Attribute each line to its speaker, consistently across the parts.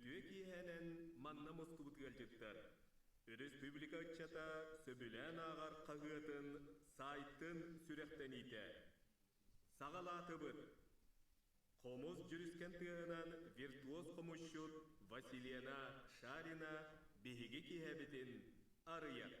Speaker 1: Үтүө киэһэнэн манна мустубут ыалдьыттар! Өрөспүүбүлүкэ ыччата сөбүлээн ааҕар хаһыатын саайтын сүрэхтэниитэ. Саҕалаатыбыт! Хомус дьүрүскэн тыаһынан виртуоз хомусчут Василена Шарина биһиги киэһэбитин арыйар.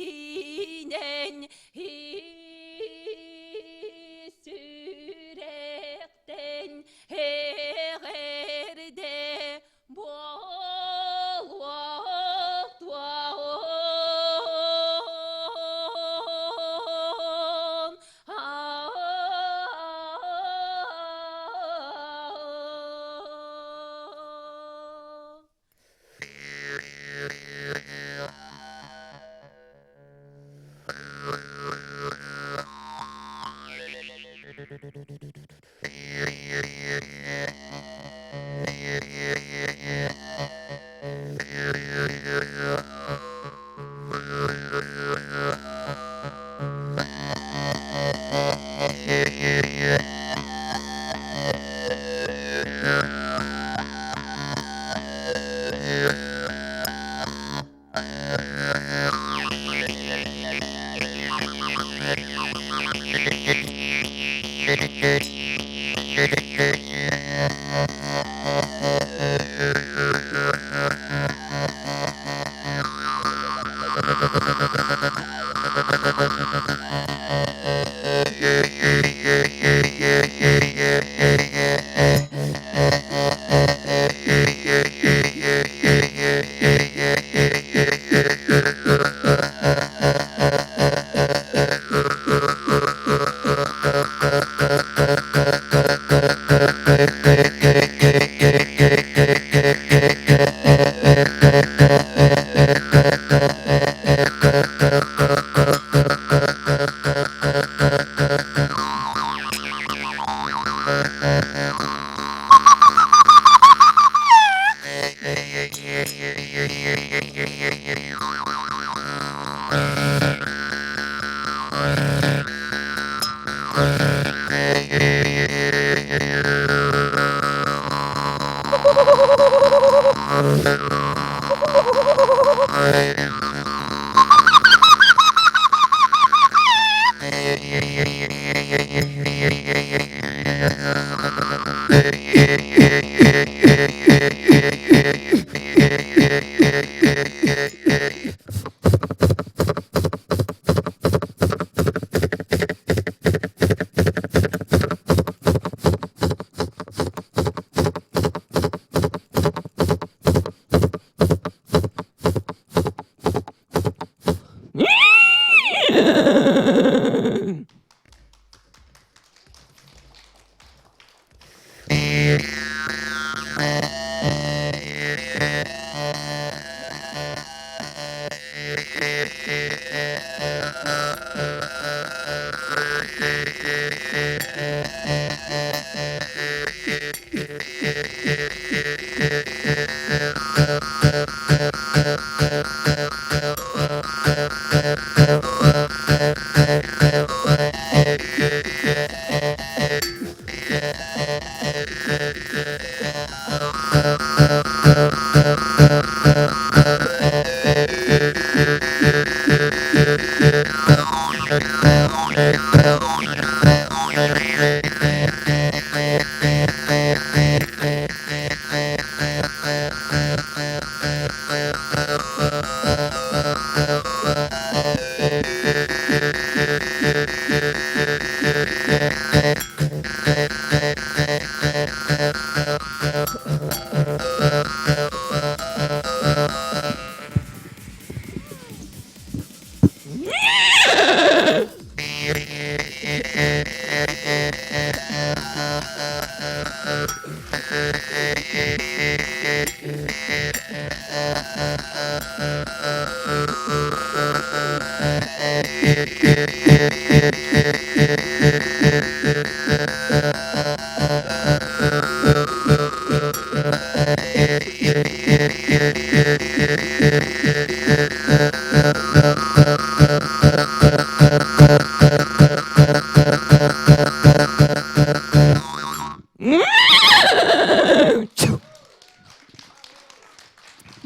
Speaker 2: Кэлбитинэн сүрэхтэн эҕэрдэ буолуохтуоҕун.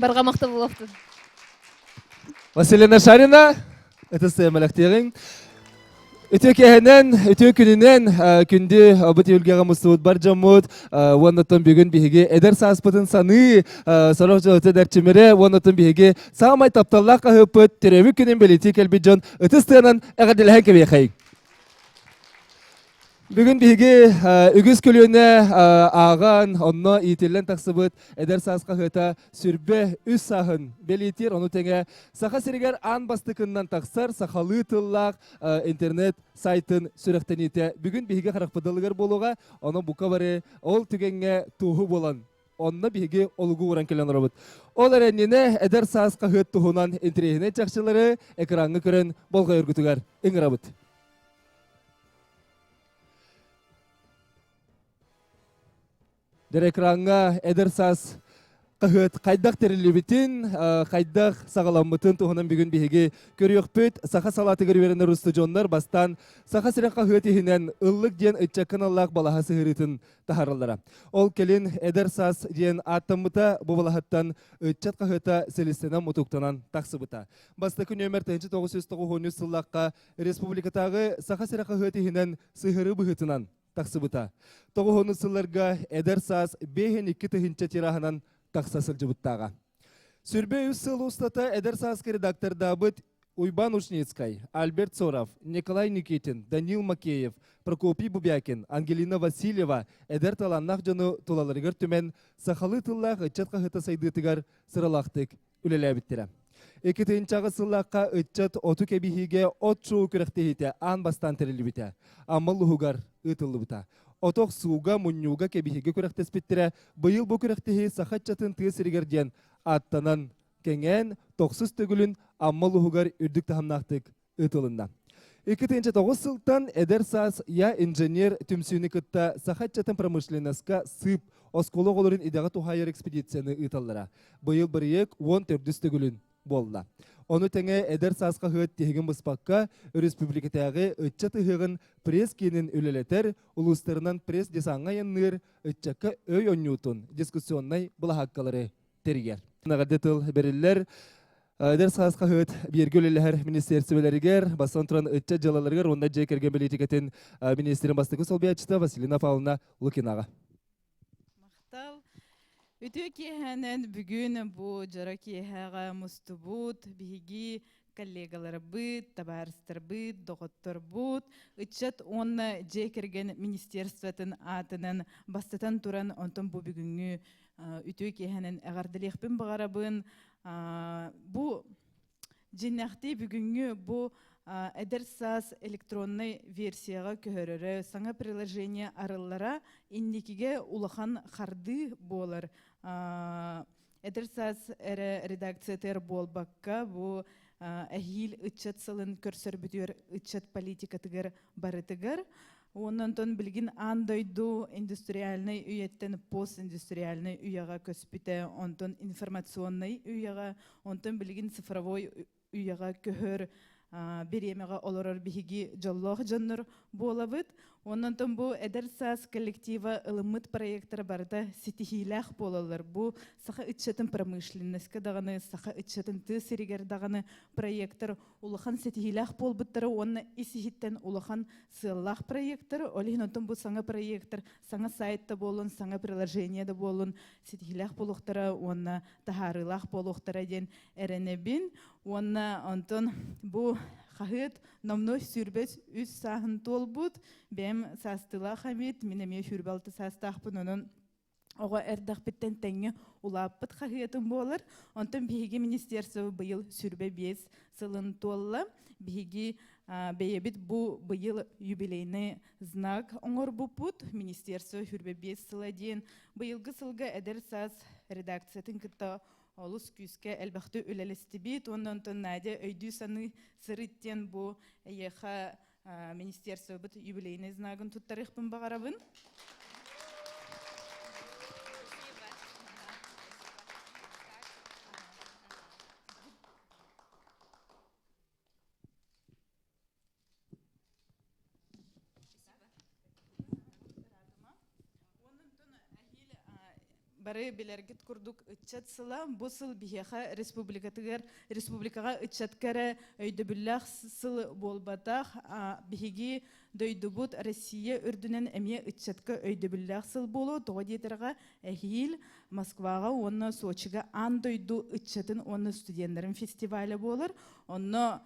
Speaker 2: Барҕа махтал буолуохтун.
Speaker 3: Василина Шарина, ытыс мэлэхтиэҕиҥ. Үтүө киэһэнэн, үтүө күнүнэн күндү бу түһүлгэҕэ мустубут бар дьоммут уонна бүгүн биһиги эдэр сааспытын саныы сорох дьон эрчимирэ уонна биһиги саамай тапталлаах хаһыыппыт төрөөбүт күнүн бэлиэтии кэлбит дьон ытыс тыанан эҕэрдэлэһэн кэбиэхэйиҥ. Бүгүн биһиги үгүс көлүөнэ ааҕан, онно иитиллэн тахсыбыт эдэр саас хаһыата сүрбэ үс сааһын бэлиэтиир, ону тэҥэ Саха сиригэр аан бастакыннан тахсар сахалыы тыллаах интернет сайтын сүрэхтэниитэ бүгүн биһиги харахпыт буолуоҕа, онон бука бары ол түгэҥҥэ туоһу буолан онно биһиги олугу ууран кэлэн олоробут. Ол эрэннинэ эдэр саас хаһыат туһунан интэриэһинэй чахчылары экраҥҥа көрөн болҕойоргутугар ыҥырабыт. Дэр экраҥҥа эдэр саас хаһыат хайдах тэриллибитин, хайдах саҕаламмытын туһунан бүгүн биһиги көрүөхпүт. Саха салаатыгар үөрэнэр устудьуоннар бастаан Саха сирин хаһыат иһинэн Ыллык диэн ыччакка аналлаах балаһа сыһыарыытын таһаараллара. Ол кэлин Эдэр саас диэн ааттаммыта, бу балаһаттан ыччат хаһыата силистэнэн-мутуктанан тахсыбыта. Бастакы нүөмэр 1993 сыллаахха республикатааҕы Саха сирэ хаһыат иһинэн сыһыарыы быһыытынан. тахсыбыта. Тоҕуһуну сылларга эдэр саас 52 тыһыынча тираһынан тахса сылдьыбыттааҕа. Сүрбэ үс сыл устата эдэр сааска редактордаабыт Уйбан Ушницкай, Альберт Соров, Николай Никитин, Данил Макеев, Прокопий Бубякин, Ангелина Васильева эдэр талааннаах дьону тулаларыгар түмэн сахалыы тыллаах ыччат хаһыата сайдыытыгар сыралаахтык үлэлээбиттэрэ. 2000 сыллаахха ыччат оту кэбиһиигэ от шоу күрэхтэһиитэ аан бастаан тэриллибитэ. Амма улууһугар ыытыллыбыта. От охсууга, мунньууга, кэбиһиигэ күрэхтэспиттэрэ. Быйыл бу күрэхтэһии саха ыччатын тыа сиригэр диэн ааттанан кэҥээн, тохсус төгүлүн Амма улууһугар үрдүк таһымнаахтык ыытылынна. 2009 сылтан Эдэр саас Я инженер түмсүүнү кытта саха ыччатын промышленноска сыып оскуола оҕолорун идэҕэ туһаайар экспедицияны ыыталлара. Быйыл бырайыак 14 төгүлүн буолла. Ону тэҥэ Эдэр саас хаһыат тиһигин быспакка өрөспүүбүлүкэтээҕи ыччат ыһыаҕын пресс-киинин үлэлэтэр, улуустарынан пресс-десаҥҥа айанныыр, ыччакка өй оонньуутун дискуссионнай былаһааккалары тэрийэр. Эҕэрдэ тыл бэриллэр. Эдэр саас хаһыат бииргэ үлэлэһэр министиэристибэлэригэр, бастатан туран ыччат дьыалаларыгар уонна дьиэ кэргэн бэлиитикэтин министрин бастакы солбуйааччыта Василина Павловна Лукинаҕа.
Speaker 4: Махтал. Үтүө киэһэнэн бүгүн бу дьоро киэһэҕэ мустубут биһиги коллегаларбыт, табаарыстарбыт, доҕотторбут, ыччат уонна дьиэ кэргэн министерствотын аатынан бастатан туран онтон бу бүгүҥҥү үтүө киэһэнэн эҕэрдэлиэхпин баҕарабын. Бу дьиннэхтии бүгүҥҥү бу эдэр саас электроннай версияҕа көһөрөрө, саҥа приложение арыллара инникигэ улахан хардыы буолар. Эдэр саас эрэ редакциятыгар буолбакка, бу эһиил ыччат сылын көрсөрбүтүгэр ыччат политикатыгар барытыгар Уонна онтон билигин аан дойду индустриальнай үйэттэн постиндустриальнай үйэҕэ көспүтэ, онтон информационнай үйэҕэ, онтон билигин цифровой үйэҕэ көһөр бириэмэҕэ олорор биһиги дьоллоох дьоннор буолабыт. Уонна онтон бу эдэр саас коллектива ылыммыт проектара барыта ситиһиилээх буолаллар. Бу саха ыччатын промышленноска даҕаны, саха ыччатын тыа сиригэр даҕаны проектор улахан ситиһиилээх буолбуттара уонна ис-иһиттэн улахан сыаллаах проектор. Ол иһин онтон бу саҥа проектор саҥа сайт да буоллун, саҥа приложение да буоллун ситиһиилээх буолуохтара уонна таһаарыылаах буолуохтара диэн эрэнэбин. Уонна онтон бу хаһыат номнуо 23 сааһын туолбут. Бэйэм саастыылаах эбит, мин эмиэ 26 саастаахпын, онон оҕо эрдэхпиттэн тэҥҥэ улааппыт хаһыатым буолар. Онтон биһиги министерство быйыл 25 сылын туолла. Биһиги бэйэбит бу быйыл юбилейный знак оҥорбуппут. Министерство 25 сыла диэн быйылгы сылга эдэр саас редакциятын кытта олус күүскэ элбэхтик үлэлэстибит. Уонна онтон Надя өйдүү-саныы сырыт диэн бу эйиэхэ министерствобыт юбилейный знагын туттарыахпын баҕарабын. Бары билэргит курдук ыччат сыла бу сыл биһиэхэ республикатыгар республикаҕа ыччатка эрэ өйдөбүллээх сыл буолбатах биһиги дойдубут Россия үрдүнэн эмиэ ыччатка өйдөбүллээх сыл буолуо тоҕо диэтэрҕэ эһиил Москваҕа уонна Сочига аан дойду ыччатын уонна студеннарын фестиваля буолар онно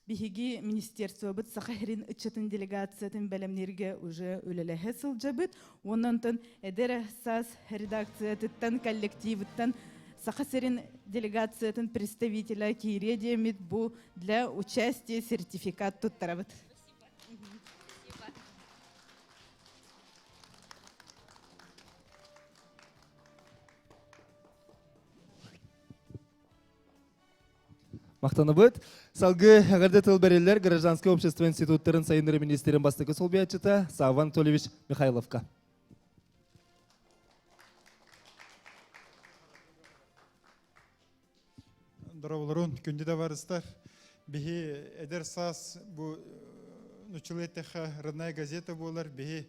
Speaker 4: Биһиги министерствобыт Саха сирин ыччатын делегациятын бэлэмнииргэ уже үлэлэһэ сылдьабыт. Уонна онтон эдэр саас редакциятыттан, коллективыттан Саха сирин делегациятын представителя киириэ диэммит бу для участия сертификат туттарабыт.
Speaker 3: Махтанабыт. Салгыы эҕэрдэ тыл бэриллэр гражданскай общество институттарын сайыннарыы министрин бастакы солбуйааччыта Савва Анатольевич Михайловка.
Speaker 5: Дорооболорун, күндү да барыстар. Биһи эдэр саас бу нуччалыы эттэххэ родная газета буолар. Биһи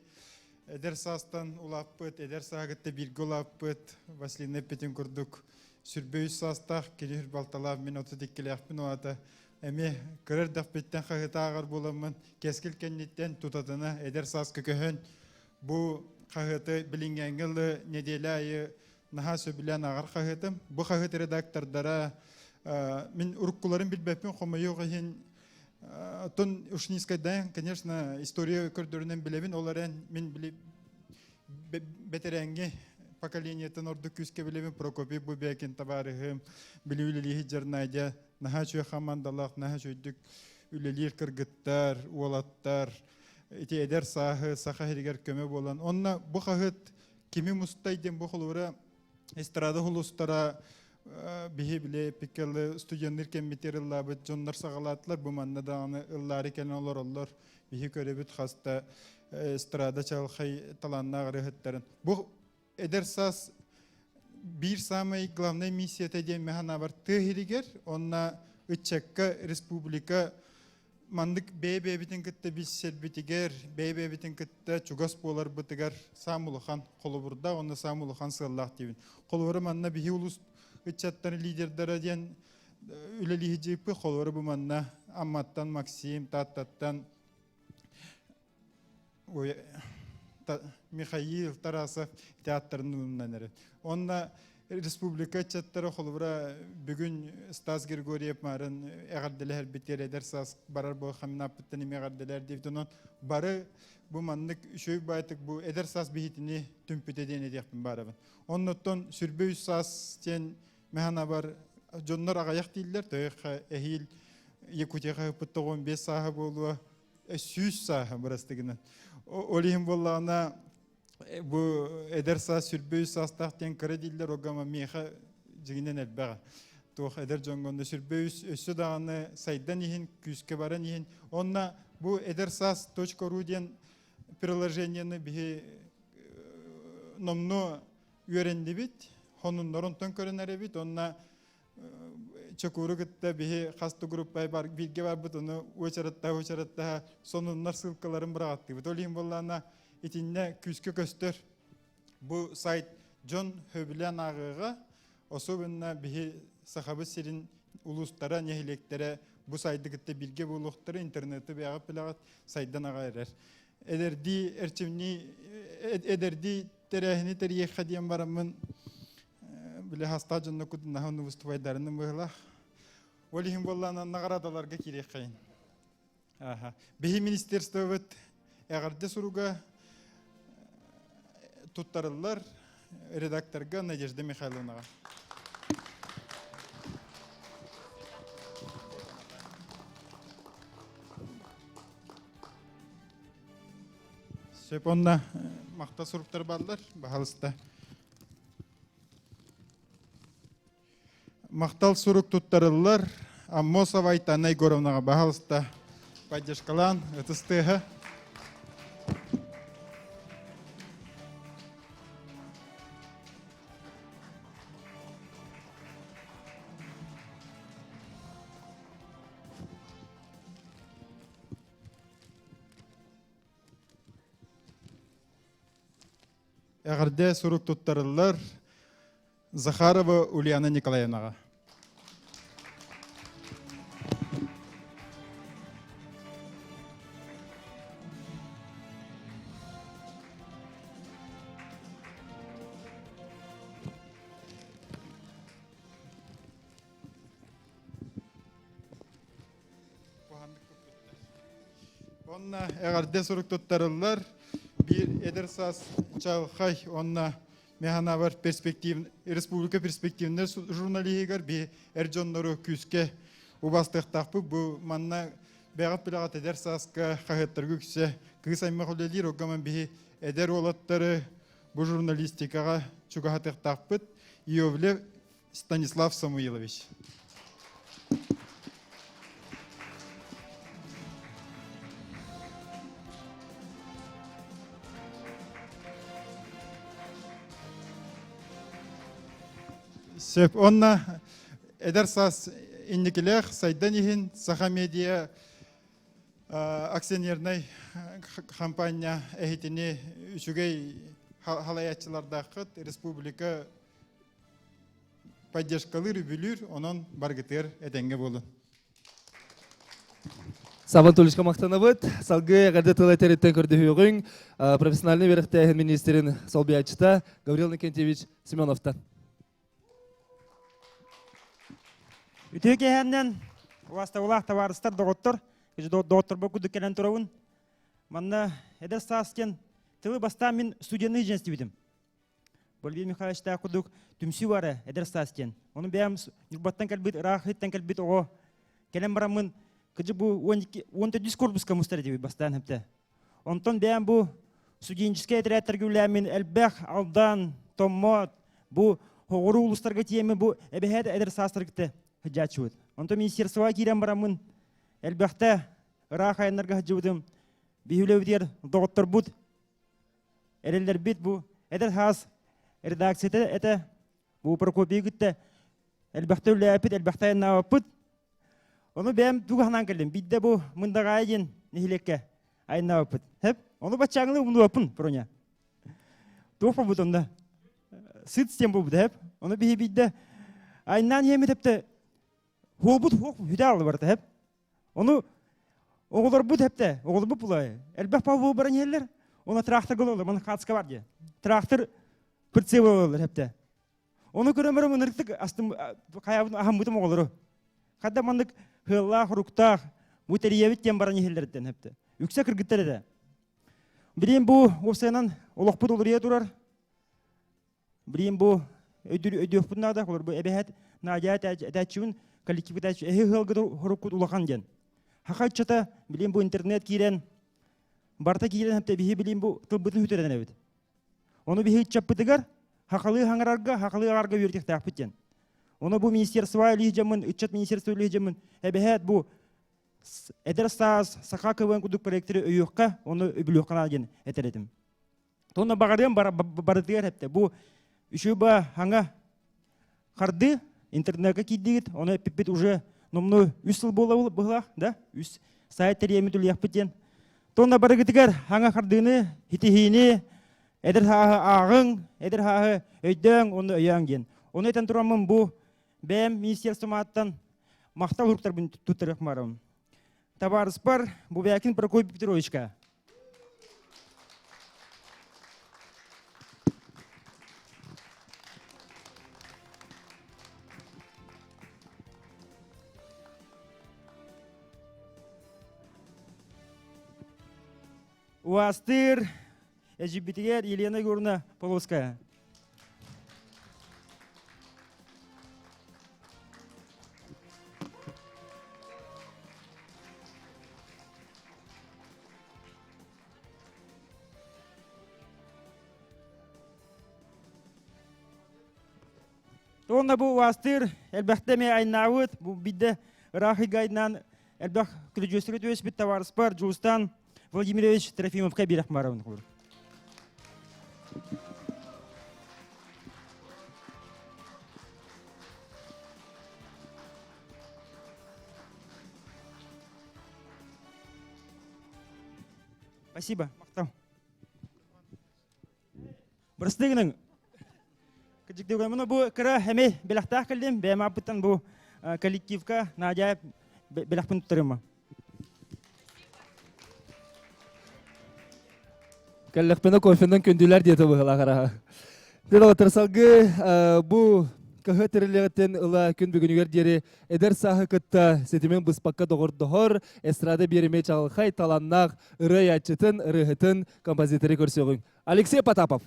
Speaker 5: эдэр саастан улааппыт, эдэр сааһыгытта бииргэ улааппыт Василина эппитин курдук сүрбэ үс саастаах, кини балталаах, мин 32-лээхпин, ол аата Эмиэ кыра эрдэхпиттэн хаһыатааҕар буоламмын, кэскил кэнниттэн тутатына эдэр сааска көһөн, бу хаһыаты билиҥҥээҥҥэ ылы нэдиэлэ аайы наһаа сөбүлээн ааҕар хаһыатым. Бу хаһыат редактордара мин уруккуларын билбэппин, хомойуох иһин оттон Ушницкайдаан, конечно, история көрдөрүнэн билэбин, ол эрэн мин бэтэрээҥҥи поколениетын ордук күүскэ билэбин Прокопий Бубякин табаарыһым, Билүү үлэлииһит Дьарнайдя наһаа үчүгэй хамаандалаах, наһаа үчүгэйдик үлэлиир кыргыттар, уолаттар, ити эдэр сааһы саха иһигэр көмө буолан. Онно бу хаһыат кими мустай диэн бу холобура эстрада улуустара биһи били пиккелы студенныр кэммитигэр ыллаабыт дьоннор саҕалаатылар бу манна даҕаны ыллаары кэлэн олороллор биһи көрөбүт хаста эстрада чаҕылхай талааннаах ырыаһыттарын бу эдэр саас биир самый главный миссията диэн механабар тыа иһигэр онна ыччакка республика маннык бэйэ-бэйэбитин кытта билсэрбитигэр, бэйэ-бэйэбитин кытта чугас буоларбытыгар саам улахан холобурдаах уонна саам улахан сыаллаах диибин. Холобура манна биһи улуус ыччаттарын лидердара диэн үлэлиһи холобура бу манна Амматтан Максим, Тааттаттан Михаил Тарасов театрын уунан эрэ. Онно республика ыччаттара холобура бүгүн Стас Григорьев марын эҕэрдэлэһэрбитигэр эдэр саас барар буол хамнааппыттан эмиэ эҕэрдэлэр диэбит. Онон бары бу маннык үчүгэй баайтык бу эдэр саас биһитини түмпүтэ диэн этиэхпин баарабын. Оннуттан сүрбэ үс саас диэн мэханабар дьоннор аҕайах дииллэр, төйөххө эһиил Якутияҕа ыппыт 95 сааһа буолуо, 100 сааһа бырастыгынан. Ол иһин буоллаҕына бу эдэр саас сүрбэ үс саастаах диэн кыра дииллэр огама миэхэ дьиҥинэн элбэҕэ. Туох эдэр дьоҥҥо онно сүрбэ үс өссө даҕаны сайдан иһин, күүскэ баран иһин. Онно бу эдэр саас .ру диэн приложениены биһи номнуо үөрэннибит, хонуннорун тон көрөн эрэбит. Онно Чокууру кытта биһи хас да группай бар бииргэ барбыт ону уочараттаһа уочараттаһа сонуннар ссылкаларын быраҕаттыыбыт. Ол иһин буоллаҕына итиннэ күүскэ көстөр бу сайт дьон сөбүлээн ааҕыаҕа, особенно биһи Сахабыт сирин улуустара, нэһилиэктэрэ бу сайды кытта бииргэ буолуохтара, интернеты бэйэҕит билэҕит сайдан аҕа эрэр. Эдэрдии эрчимнии эдэрдии тэрээһини тэрийиэххэ диэн бараммын Били хастаах дьонно кутунаһын выступайдарының быһылах. Ол иһин буоллаана наҕараадаларга киириэххэйин. Аха. Биһи министерствобыт эҕэрдэ суруга туттарыллар редакторга Надежда Михайловнаҕа. Сөп онна махта суруктар бааллар, баһалыста. Махтал сурук туттарыллар Аммосова Айтана Егоровнаҕа баһалыста поддержкалаан ытыс тыаһа. Эҕэрдэ сурук туттарыллар Захарова Ульяна Николаевнаҕа. Онна эҕэрдэ сурук туттарыллар. Биир эдэр саас чалхай онна механабар перспектив республика перспективнай журналиһыгар би эр дьоннору күүскэ убастыахтаахпыт. Бу манна бэҕэт билэҕит эдэр сааска хаһыаттарга үксэ кыыс аймах үлэлиир оггаман биһи эдэр уолаттары бу журналистикаҕа чугаһатыахтаахпыт. Иовлев Станислав Самуилович. Сөп. Онна эдэр саас инникилээх сайдан иһин Саха медиа акционернай компания эһитини үчүгэй халайааччылардааххыт республика поддержкалыыр, үбүлүүр, онон баргытыар этэҥҥэ буолун.
Speaker 3: Савва Анатольевичка махтанабыт. Салгыы эҕэрдэ тыл этэриттэн көрдөһүөҕүҥ профессиональнай үөрэхтээһин министрин солбуйааччыта Гаврил Иннокентьевич Семеновтан.
Speaker 6: Үтүө киэһэннэн убастабылаах табаарыстар, доҕоттор, доҕотторбор курдук кэлэн турабын. Манна эдэр саас диэн тылы бастаан мин студенный дьиэн истибитим. Владимир Михайловичтаах курдук түмсүү баара эдэр саас диэн. Ону бэйэм Ньурбаттан кэлбит, ыраах иһиттэн кэлбит оҕо кэлэн бараммын кыдьы бу 14 корпуска мустар этибит бастаан хэптэ. Онтон бэйэм бу студенческай этэрээттэргэ үлээммин элбэх Алдан, Томмот, бу хоҕуруу улуустарга тиийэммин бу эбэһээт эдэр саастаргыта сылдьааччыбыт. Онтон министерствоҕа киирэн бараммын элбэхтэ ыраах айаннарга сылдьыбытым. Биһи үлэбитигэр доҕотторбут, эрэллэрбит бу эдэр саас редакцията этэ бу Прокопий кытта элбэхтэ үлэлээппит, элбэхтэ айаннаабыппыт. Ону бэйэм тугу санаан кэллим. Биирдэ бу Мындаҕаайы диэн нэһилиэккэ айаннаабыппыт. Хэп, ону баччааҥҥылыы умнубаппын, Проня. Туох буолбут онно? Сыт диэн буолбут, хэп. Ону биһи биирдэ айаннаан иһэммит эптэ хуобут хуох хүтэ алды барыта, хэп. Ону оҕолорбут эптэ, оҕолорбут булай. Элбэх павлов баран иһэллэр. Оны тракторга олороллор, маны хацка бар диye. Трактор прицеп олороллор эптэ. Ону көрөн баран ынырыктык астым хайабын аһаммытым оҕолору. Хадда маннык хыаллаах, руктаах бу тэрийэбит диэн баран иһэллэриттэн эптэ. Үксэ кыргыттар этэ. Билим бу уопсайынан олохпут уларыйа турар. Билим бу өйдүр өйдүөхпүт наада, олор бу эбэһэт Надя этээччибин коллектив этээччи эһи ыалгыт хоруккут улахан диэн. Хаха ыччата билим бу интернет киирэн барыта киирэн хэптэ биһи билим бу тылбытын хүтэрэн эбит. Ону биһи ыччаппытыгар хахалыы хаҥарарга, хахалыы аҕарга үөрэтиэхтээхпит диэн. Ону бу министерство илии дьаммын, ыччат министерство илии дьаммын эбэһээт бу эдэр саас саха КВН курдук проекторы өйүөххэ, ону үбүлүөххэ наада диэн этэр этим. Тонна баҕарыам барытыгар эптэ. Бу үчүба хаҥа харды интернетка киирдигит, ону эппиппит уже номну үс сыл буола быһылаах, да? Үс сайт тэрийэммит үлүйэхпит диэн. Тонна барыгытыгар хаҥа хардыыны, хитиһиини, эдэр хааһы ааҕыҥ, эдэр хааһы өйдөөҥ, онно өйөөҥ диэн. Ону этэн тураммын бу бэйэм министерством ааттан махтал уруктарбын туттарыах барабын. Табаарыспар Бубякин Прокопий Петровичка Уастыр эдьибитигэр Елена Егоровна Полоская. Уонна бу уастыыр элбэхтэ эмиэ айнаабыт, бу бидде ыраах ыйгайынан элбэх күлүдьүөстүгэ түбэспит табаарыспар Дьулустан Владимирович Трофимовка биэрэх барабын кулур. Спасибо, махтал. Бырастыы гыныҥ. Кырдьык муну бу кыра эми бэлэхтээх кэллим. Бэйэм ааппыттан бу коллективка Надя бэлэхпин туттарыма.
Speaker 3: Кэллэхпинэ кофенан күндүлэр диэтэ быһылаах араха. Дьэ салгыы бу кыһы тэриллиэҕиттэн ыла күн бүгүнүгэр диэри эдэр сааһы кытта ситимин быспакка доҕордоһор эстрада биэримэ чаҕылхай таланнаах ырыа айааччытын, ырыаһытын, композиторы көрсүөҕүҥ. Алексей Потапов.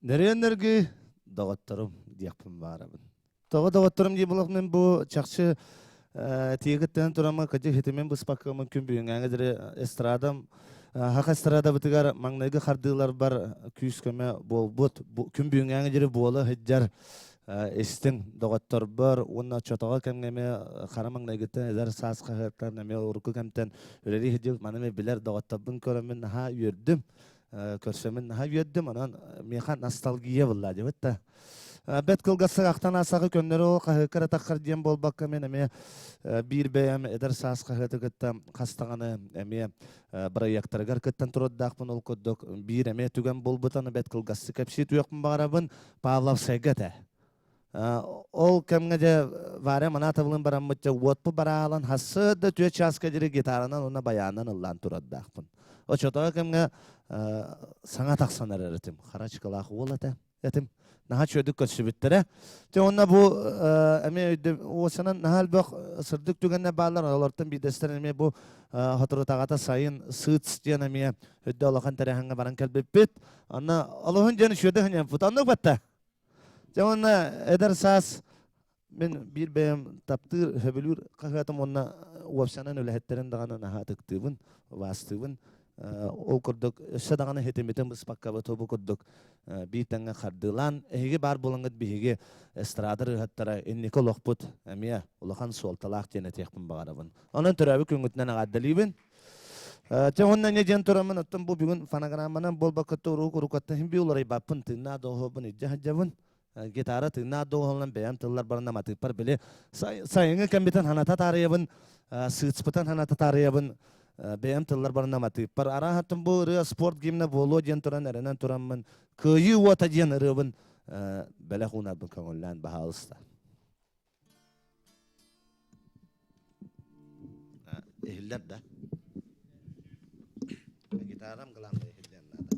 Speaker 7: Нөрүөннөргү доҕотторум диэхпин баарабын. Тоҕо доҕотторум дии булах бу чахчы тиэгиттэн тураммын кыдьык хитимин быспаккаммын күн бүгүҥҥээҥи диэри эстрадам хаха эстрадабытыгар маҥнайгы хардыыларбар күүс-көмө буолбут күн бүгүҥҥээҥи диэри буола сылдьар истиҥ доҕотторбор уонна оччотооҕу кэмҥэ эмиэ хара маҥнайгыттан эдэр саас хаһыаттан эмиэ урукку кэмтэн үлэлии сылдьыбыт маны эмиэ билэр доҕотторбун көрөммүн наһаа үөрдүм көрсөммүн наһаа үөрдүм онон миэхэ ностальгия булла дебит да. Бэт кылгастык ахтан аасаҕы көннөрү хаһыакка эрэ таххар диэн буолбакка мен эмиэ биир бэйэм эдэр саас хаһыаты кытта хас даҕаны эмиэ бырайыактарыгар кыттан турардаахпын ол курдук биир эмиэ түгэн буолбутаны бэт кылгастык кэпсии түһүөхпүн баҕарабын Павловскайга этэ. Ол кэмҥэ дьэ Варя Манатовлыын бараммыт дьэ уотпу бараалан хассы да түөрт чааска диэри гитаранан уонна баянынан ыллаан турардаахпын. Оччотооҕу кэмҥэ саҥа тахсан эрэр этим. Харачкалаах уол этэ. Этим. Наһаа үчүгэйдик көрсүбүттэрэ. Дьэ уонна бу эмиэ өйдөм уосанан наһаа элбэх сырдык түгэннэр бааллар. Олортон биирдэстэрин эмиэ бу соторутааҕыта сайын сыыц диэн эмиэ өйдө улахан тэрээһиҥҥэ баран кэлбиппит. Онно олуһун диэн үчүгэйдик сынньаммыт. Оннук батта. Дьэ уонна эдэр саас мин биир бэйэм таптыыр, сөбүлүүр хаһыатым уонна уопсанан үлэһиттэрин даҕаны наһаа ытыктыыбын, убаастыыбын. Ол курдук өссө даҕаны хитимитин быспаккабыт бу курдук биир тэҥҥэ хардыылаан эһиги баар буолаҥҥыт биһиги эстрада ырыаһыттара инники олохпут эмиэ улахан суолталаах диэн этиэхпин баҕарабын. Онон төрөөбүт күҥҥүтүнэн эҕэрдэлиибин. Чэ уонна эмиэ диэн тураммын оттон бу бүгүн фонограмманан буолбакка урук уруккаттан иһин би уларыйбаппын тыыннаах доҕуһуобун илдьэ сылдьабын. Гитара тыыннаах доҕуһуолунан бэйэм тыллар баран матыыппар били сайыҥҥы кэммитин ханата таарыйабын, сыыцпытын ханата таарыйабын, бэйэм тыллар баран матыыппар арааһаттан бу ырыа спорт гимнэ буолуо диэн туран эрэнэн тураммын Кыайыы уота диэн ырыабын бэлэх уунарбын көҥүллээн баһаалыста. Иһиллэр да? Гитарам главное иһиллиэн наада.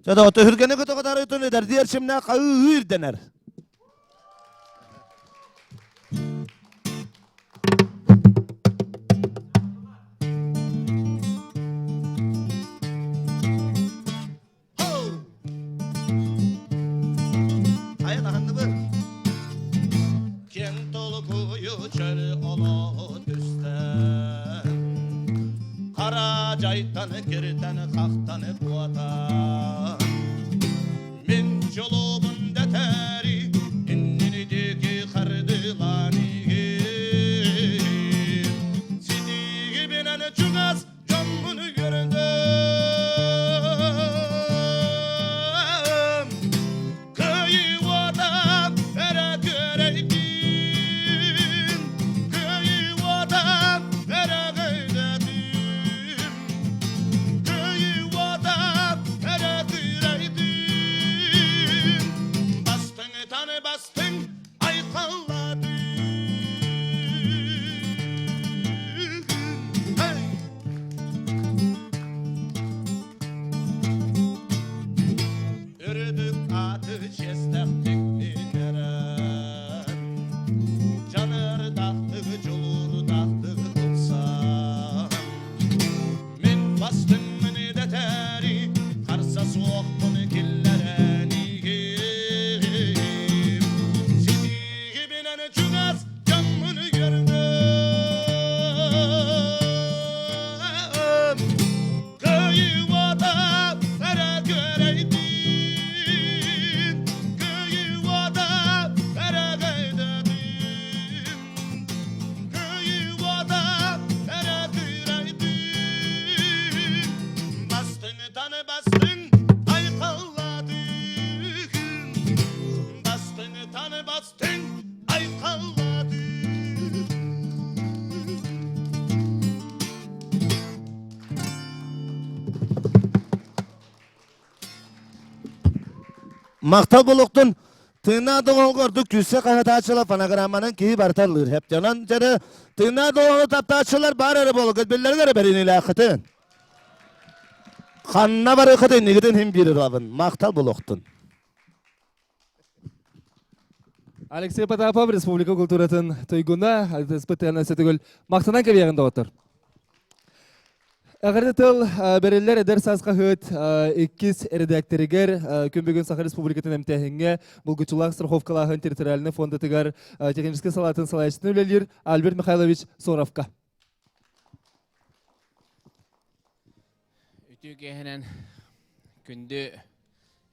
Speaker 7: Чэ да, өтөһүргэни көтөҕө эдэрдии эрчимнээх хаыы ирдэнэр. Хайа таһынныбыт? Киэҥ толкуйу чөл олоҕу түстэн, Хара дьайтан киртэн хахтан куотан, Мин дьолуобун дэтэри иннини диэки хардыылаан иһин. Ситиигибинэн чугас дьоммун үөрдүм. Кыайыы уота эрэ күөрэйдин, Кыайыы уота эрэ көйдөтүн, Кыайыы уота эрэ күөрэйдин, Бастыҥтан бастыҥ айхаллаатын. Hey! Үрдүк ааты чиэстэхтик иҥэрэн, дьаныардаахтык, дьулуурдаахтык ылсан, Мин бастыҥмын идэтэри, харса суохпун киллэрэн иһиим. Ситиһибинэн чугас дьоммун үөрдүм. Кыайыы уота эрэ күөрэйдин, Кыайыы уота эрэ көйдөтүн. Кыайыы уота эрэ күөрэйдин, Бастыҥтан бастыҥ айхаллаатыгын, Бастыҥтан бастыҥ айхаллаатыгын. Махтал болуктун тыыннаах доҕоһуга ордук күүсэ хаһытааччылар фонограмманан киһи барыта ыллыыр. Хэптэнэн дьэрэ тыыннаах доҕоһу таптааччылар баар эрэ буолугут биллэрин эрэ бэриниилээххитин. Ханна барыаххыт иннигитин хим биир ылабын. Махтал болуктун.
Speaker 3: Алексей Потапов, Республика культуратын туйгуна, СПТН Сетүгүл махтанан кэбиэҕин доҕоттор. Эҕэрдэ тыл бэриллэр эдэр саас хаһыат иккис эрэдээктэригэр күн бүгүн Саха Республикатын эмтээһиҥҥэ булгуччулаах страховкалааһын территориальнай фондатыгар техническэй салаатын салайааччытын үлэлиир Альберт Михайлович Соровка.
Speaker 8: Үтүө киэһэнэн күндү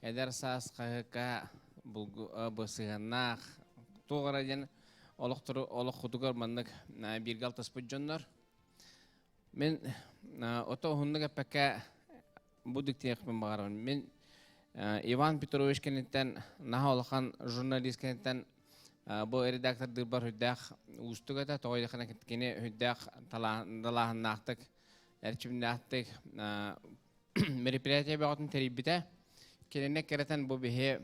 Speaker 8: эдэр саас хаһыакка сыһыаннаах туох эрэ диэн олохтору олоххутугар маннык бииргэ алтыспыт дьоннор Мин ото уһуннук эппэккэ бу диктиэхпин баҕарабын. Мин Иван Петрович кэнниттэн наһаа улахан журналист кэнниттэн бу редактордыырбар үрдээх уустук этэ. Тоҕо диэххинэ кини үрдээх далааһыннаахтык, эрчимнээхтик мероприятие бөҕөтүн тэрийбитэ. Кинини кэрэтэн бу биһи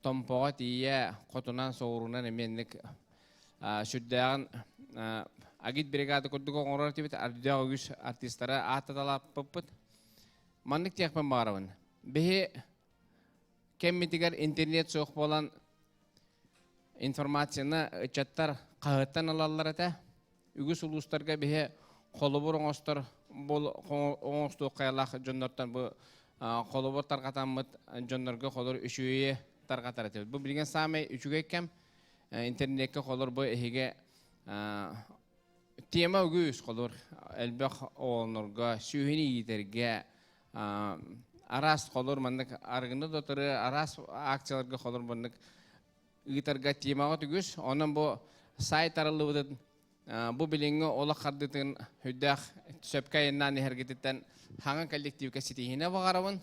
Speaker 8: Томпоҕо тиийэ хотунан соҕуруунан эмиэ сүрдээҕин агит бригада курдук оҥорор этибит, үрдээх үгүс артистары ааттаталааппыппыт. Маннык диэхпин баҕарабын. Биһи кэммитигэр интернет суох буолан информацияны ыччаттар хаһыаттан ылаллар этэ. Үгүс улуустарга биһи холобур оҥостор оҥостуоххайалаах дьоннортон бу холобур тарҕатаммыт дьоннорго холор үчүгэйи тарҕатар этибит. Бу билигин саамай үчүгэй кэм интернеккэ холор бу эһиги тема үгүс холор элбэх оҕолорго сүөһүнү иитэргэ араас холор маннык арыгыны дотары араас акцияларга холор маннык ыытарга темаҕа үгүс. Онон бу сайт арыллыбытын бу билиҥҥи олох хардытын үрдээх сөпкө айаннаан иһэргититтэн хаҥа коллективка ситиһиини баҕарабын.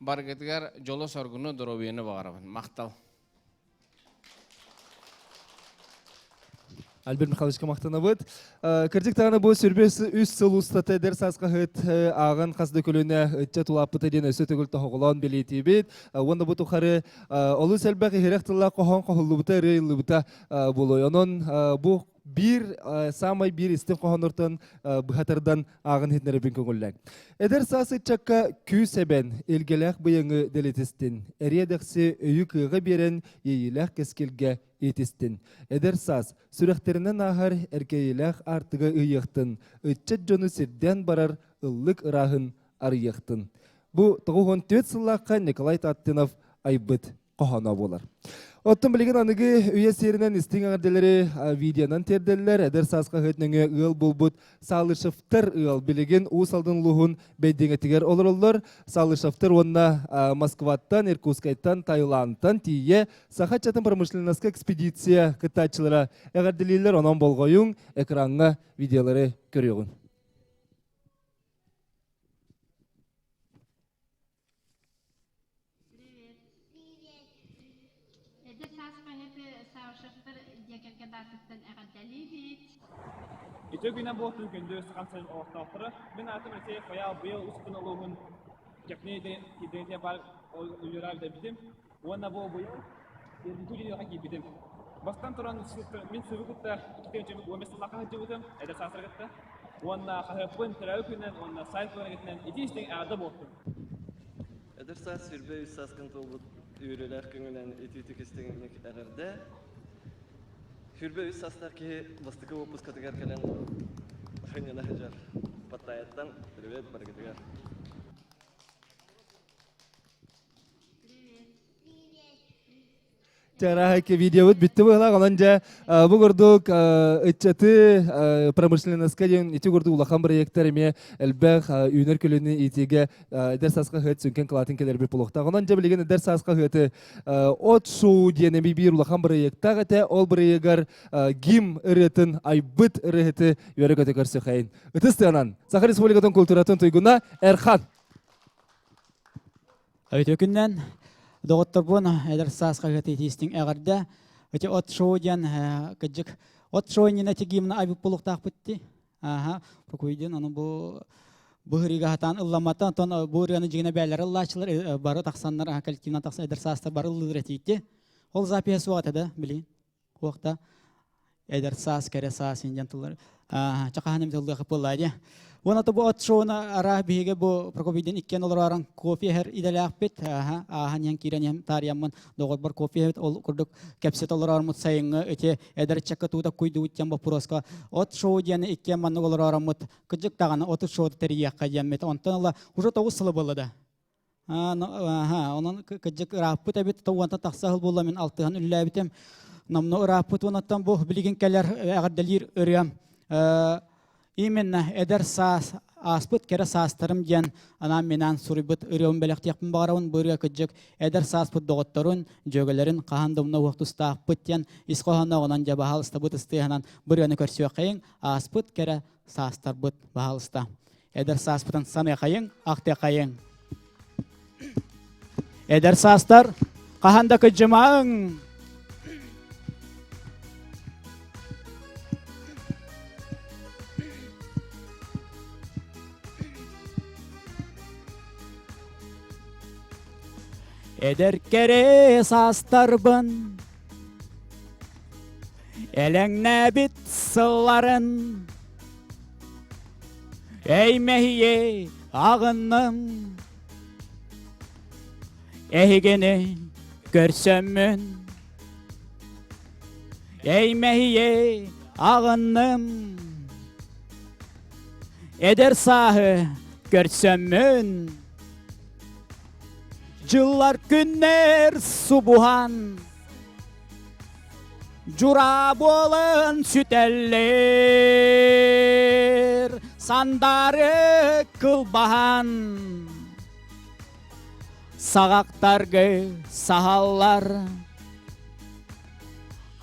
Speaker 8: Барыгытыгар дьолу-соргуну, доруобуйаны баҕарабын. Махтал.
Speaker 3: Альберт Михайловичка махтанабыт. Кырдьык даҕаны бу сүрбэ үс сыл устата эдэр саас хаһыат ааҕан хас да көлүөнэ ыччат улааппыта диэн өссө төгүл тоһоҕолоон бэлиэтиибит. Уонна бу тухары олус элбэх иһирэх тыллаах хоһоон хоһуллубута, ырыа ыллыбыта буолуой. Онон бу биир саамай биир истиҥ хоһооннортон быһа тардан ааҕын иһитиннэрэбин көҥүллээҥ. Эдэр саас ыччакка күүс эбэн, илгэлээх быйаҥы дэлитистин, эриэ-дэхси өйү-кыаҕы биэрэн, иэйиилээх кэскилгэ иитистин. Эдэр саас сүрэхтэринэн ааһар эркээйилээх аартыга ыйыахтын, ыччат дьону сирдээн барар ыллык ырааһын арыйыахтын. Бу 94 сыллаахха Николай Таттинов айбыт хоһооно буолар. Оттон билигин аныгы үйэ сиэринэн истиҥ эҕэрдэлэри видеонан тиэрдэллэр. Эдэр саас хаһыат нөҥүө ыал буолбут Салышевтар ыал билигин Уус Алдан улууһун Бэйдиҥэтигэр олороллор. Салышевтар уонна Москваттан, Иркутскайтан, Таиландтан тиийэ Саха ыччатын промышленноска экспедиция кыттааччылара эҕэрдэлииллэр. Онон болҕойуҥ, экраҥҥа видеолары көрүөҕүҥ.
Speaker 9: Привет. Привет. Эдэр саас хаһыаты Саушевтар дьиэ кэргэн аатыттан эҕэрдэлиибит.
Speaker 10: Үтүө күнэ буолтун күндү Сахам сирин олохтоохторо. Мин аатым Алексей Фаял быйыл Устун улууһун Чэпни идентия бар үөрэ бүтэрбитим. Уонна бу быйыл Иркутскайга киирбитим. Бастан туран мин сылы кытта 2015 сыллаахха сылдьыбытым, эдэр саастары кытта. Уонна хаһыаппын төрөөбүт күнүнэн уонна сайт күнүгүтүнэн итии-истиҥ эҕэрдэ буолтун.
Speaker 11: Эдэр саас 23 сааскын туолбут үөрүүлээх күҥүнэн итиитик истиҥник эҕэрдэ. 23 саастаах киһи бастакы уоппускатыгар кэлэн сынньана сылдьар. Паттайаттан привет барыгытыгар.
Speaker 3: Чарааһайка видеобут бүттэ быһылаах. Онон дьэ бу курдук ыччаты промышленноска диэн ити курдук улахан проектар эмиэ элбэх үүнэр көлүөнэ иитиигэ эдэр саас хаһыат сүҥкэн кылаатын кэлэрбит буолуохтаах. Онон дьэ билигин эдэр саас хаһыаты от шоу диэн эмиэ биир улахан бырайыактаах этэ. Ол бырайыагар гимн ырыатын айбыт ырыаһыты үөрэ-көтө көрсүхэйин. Ытыс тыанан Саха Республикатын культуратын туйгуна Эрхан.
Speaker 12: Үтүө күннэн доҕотторбун эдэр саас хаһыаты итиистиҥ эҕэрдэ. Ити от шоу диэн кыдьык от шоу иннинэ ити гимн айбыт буолуохтаахпыт дии. Аха, Прокуйдин ону бу бу ырыыга хатаан ылламмата. Онтон бу ырыаны дьигинэ бээлэр ыллааччылар бары тахсаннар коллективынан тахсан эдэр саастар бары ыллыыр этиитти. Ол запиһа суох этэ да билигин. Хуохта эдэр саас, кэрэ саас диэн тыллар чахаһан эмит ыллыахы буоллаа дии. Уонна бу от шоуна араа биһиги бу Прокопийдин иккиэн олороорон кофе иһэр идэлээхпит. Ааһан иһэн киирэн иһэн таарыйаммын доҕорбор кофе иһэбит. Ол курдук кэпсэтэ олороормут сайыҥҥы ити эдэр ыччакка туута куйдубут диэн боппуруоска от шоу диэни иккиэн маннык олороороммут кырдьык даҕаны от шоу тэрийиэххэ диэммит. Онтон ыла уже тоҕус сылы буолла да. Онон кыдьык ырааппыт эбит, уонтан тахса сыл буолла мин алтыһан үллээбитим. Номно ырааппыт уонаттан бу билигин кэлэр эҕэрдэлиир ырыам. Именно эдэр саас ааспыт кэрэ саастарым диэн анаан минаан суруйбут ырыабын бэлэхтиэхпин баҕарабын. Бу ырыа кыдьык эдэр сааспыт доҕотторун, дьүөгэлэрин хаһан да умна уох тустаахпыт диэн ис хоһооноҕунан дьэ баһаалыстабыт ыстыаһынан бу ырыаны көрсүөххэйиҥ. Ааспыт кэрэ саастарбыт баһаалыста. Эдэр сааспытын саныахайыҥ, ахтыахайыҥ. Эдэр саастар, хаһан да кыдьымаҥ! Эдэр кэрэ саастарбын Элэҥнээбит сылларын Эймэһийэ аҕынным Эһигини көрсөммүн Эймэһийэ аҕынным Эдэр сааһы көрсөммүн Дьыллар күннэр субуһан Дьураа буолан сүтэллэр, сандары кылбаһан саҕахтаргы саһаллар.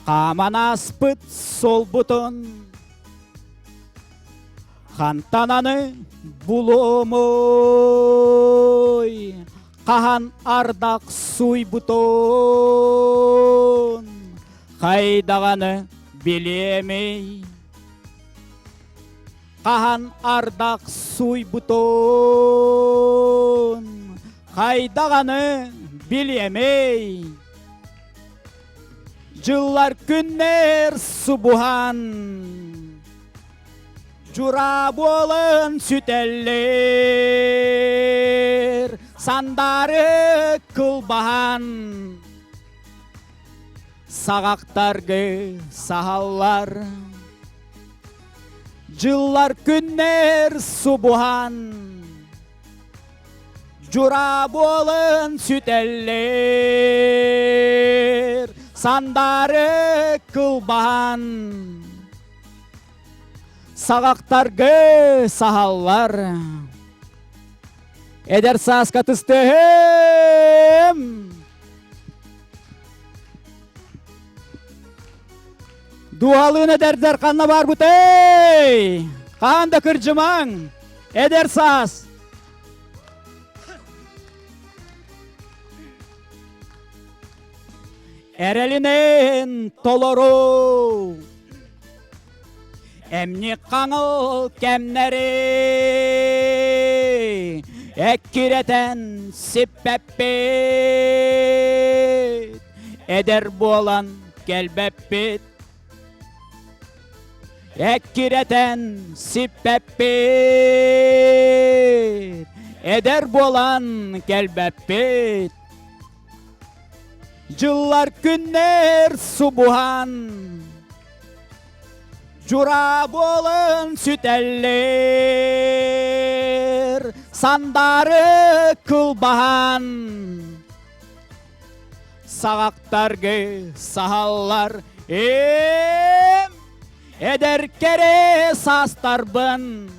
Speaker 12: Хааман ааспыт суолбутун хантан аны булуомуй? Хаһан ардах сууйбутун хайдаҕаны билиэмий? Хаһан ардах сууйбутун хайдаҕаны билиэмий? Дьыллар күннэр субуһан Дьураа буолан сүтэллэр, сандары кылбаһан, саҕахтаргы саһаллар. Дьыллар күннэр субуһан, дьураа буолан сүтэллэр, сандары кылбаһан, Саҕахтаргы саһаллар. Эдэр сааска тыстыһым. Дуһалыын эдэрдэр ханна барбытай? Хаан да кырдьымаҥ. Эдэр саас. Эрэлинэн толору Эмни хаҥыл кэмнэри эккирэтэн сиппэппит эдэр буолан кэлбэппит эккирэтэн сиппэппит эдэр буолан кэлбэппит Дьыллар күннэр субуһан Дьураа буолан сүтэллэр, сандары кылбаһан Саҕахтаргы саһаллар эм эдэр кэрэ саастарбын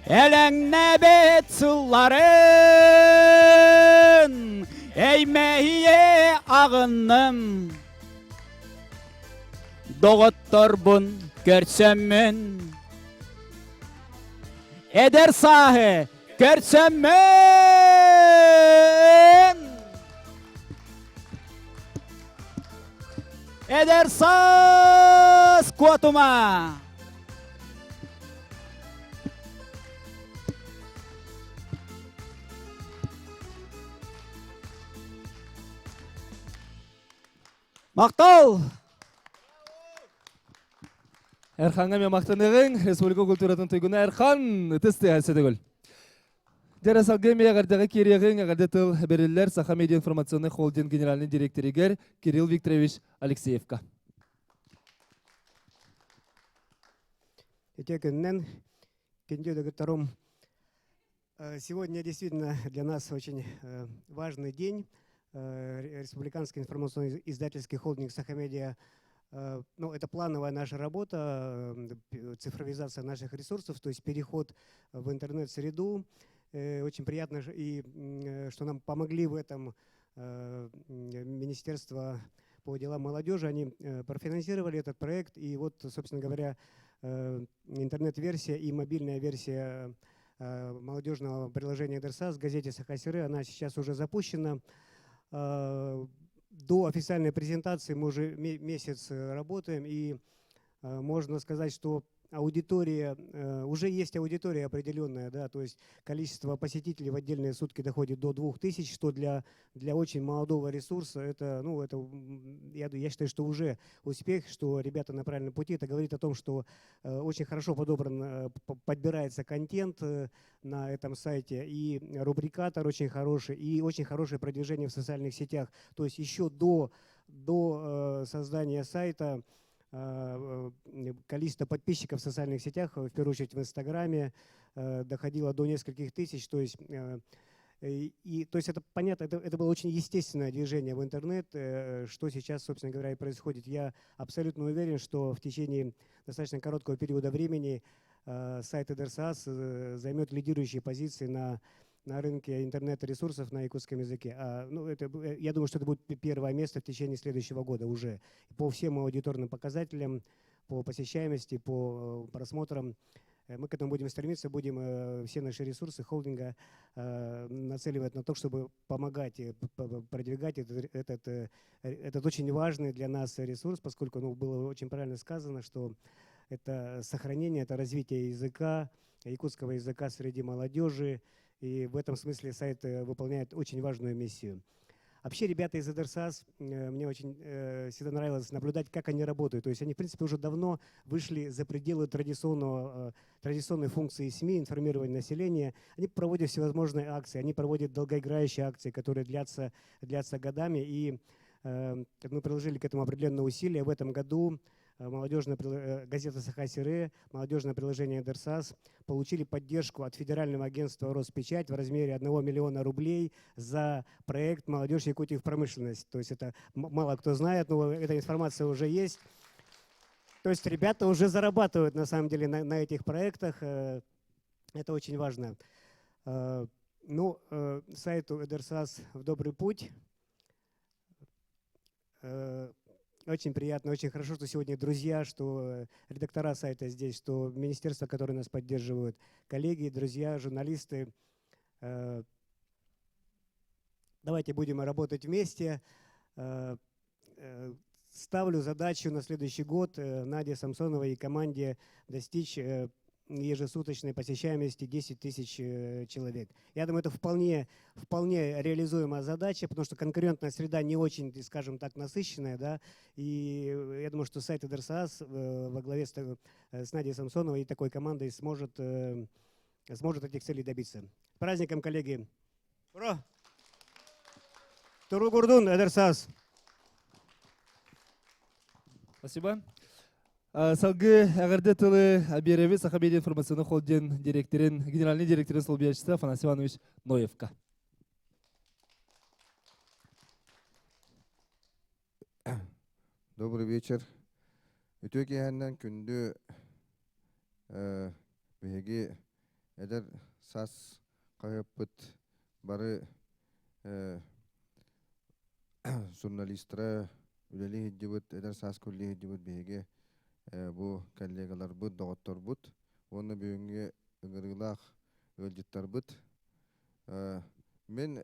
Speaker 12: Элэҥнээбит сылларын эймэһийэ аҕынным. Доҕотторбун көрсөммүн, эдэр сааһы көрсөммүн. Эдэр саас куотума! Мактал!
Speaker 3: Эрханга мен мактаныгың, республика культуратын туйгуна Эрхан ытыс тыаһа сөтөгүл. Дьэ салгыы эмиэ эҕэрдэҕэ киириэҕиҥ, эҕэрдэ тыл бериллэр Саха медиа информационный холдинг генеральный директоригэр Кирилл Викторович Алексеевка.
Speaker 13: Үтүө күнүнэн, күндү доготторум. Сегодня действительно для нас очень важный день. Республиканский информационный издательский холдинг «Сахамедиа» ну, это плановая наша работа, цифровизация наших ресурсов, то есть переход в интернет-среду. Очень приятно, и что нам помогли в этом Министерство по делам молодежи. Они профинансировали этот проект, и вот, собственно говоря, интернет-версия и мобильная версия. молодежного приложения Эдэр саас газете Саха сирэ. Она сейчас уже запущена. До официальной презентации мы уже месяц работаем, и можно сказать, что аудитория, уже есть аудитория определенная, да, то есть количество посетителей в отдельные сутки доходит до 2000, что для очень молодого ресурса это, ну, это, я считаю, что уже успех, что ребята на правильном пути. Это говорит о том, что очень хорошо подобран, подбирается контент на этом сайте, и рубрикатор очень хороший, и очень хорошее продвижение в социальных сетях. То есть еще до создания сайта количество подписчиков в социальных сетях, в первую очередь в Инстаграме, доходило до нескольких тысяч. То есть, и, то есть это понятно, это было очень естественное движение в интернет, что сейчас, собственно говоря, и происходит. Я абсолютно уверен, что в течение достаточно короткого периода времени сайт Эдэр саас займет лидирующие позиции на рынке интернет-ресурсов на якутском языке. А, ну, это, я думаю, что это будет первое место в течение следующего года уже. По всем аудиторным показателям, по посещаемости, по просмотрам. Мы к этому будем стремиться, будем все наши ресурсы холдинга нацеливать на то, чтобы помогать продвигать этот очень важный для нас ресурс, поскольку, ну, было очень правильно сказано, что это сохранение, это развитие языка, якутского языка среди молодежи. И в этом смысле сайт выполняет очень важную миссию. Вообще ребята из Эдэр саас, мне очень всегда нравилось наблюдать, как они работают. То есть они, в принципе, уже давно вышли за пределы традиционной функции СМИ, информирования населения. Они проводят всевозможные акции, они проводят долгоиграющие акции, которые длятся годами. И мы приложили к этому определенные усилия. В этом году молодежная газета «Саха сирэ», молодежное приложение «Эдэр саас» получили поддержку от Федерального агентства «Роспечать» в размере 1 миллиона рублей за проект «Молодежь Якутии в промышленность». То есть это мало кто знает, но эта информация уже есть. То есть ребята уже зарабатывают на самом деле на этих проектах. Это очень важно. Ну, сайту «Эдэр саас» в добрый путь. Очень приятно, очень хорошо, что сегодня друзья, что редактора сайта здесь, что министерства, которые нас поддерживают, коллеги, друзья, журналисты. Давайте будем работать вместе. Ставлю задачу на следующий год Наде Самсоновой и команде достичь ежесуточной посещаемости 10 тысяч человек. Я думаю, это вполне реализуемая задача, потому что конкурентная среда не очень, скажем так, насыщенная, да, и я думаю, что сайт Эдэр саас во главе с Надей Самсоновой и такой командой сможет этих целей добиться. С праздником, коллеги! Ура! Туругурдун, Эдэр саас!
Speaker 3: Спасибо. Салгыы эҕэрдэ тылы биэрэбит Сахамедиа информационный холдинг директорын, генеральный директорын солбуйааччыта Афанасий Иванович Ноевка.
Speaker 14: Добрый вечер. Үтүө киэһэннэн күндү биһиги Эдэр саас хаһыаппыт бары журналистара үлэлии сылдьыбыт, Эдэр сааска үлэлии сылдьыбыт биһиги бу коллегаларбыт, доҕотторбут уонна бүгүҥҥү ыҥырыылаах ыалдьыттарбыт. Мин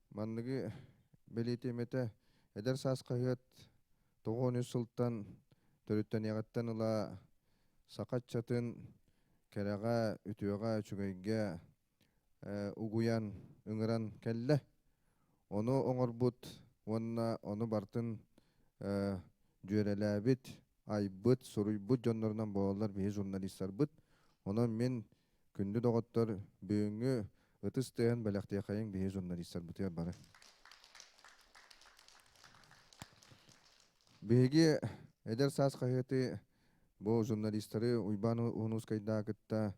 Speaker 14: манныгы бэлиэтиэм этэ, Эдэр саас хаһыат 93 сылтан төрүттэниэҕиттэн ыла саха ыччатын кэрэҕэ, үтүөҕэ, үчүгэйгэ угуйан, ыҥыран кэллэ. Ону оҥорбут уонна ону барытын дьүөрэлээбит, айбыт, суруйбут дьоннорунан буолаллар биһи журналистарбыт. Онон мин күндү доҕоттор бүгүҥҥү ытыс тыаһын бэлэхтиэхэйиҥ биһи журналистарбытыгар бары. Биһиги Эдэр саас хаһыаты бу журналистары Уйбаан Уһунуускайдаах кытта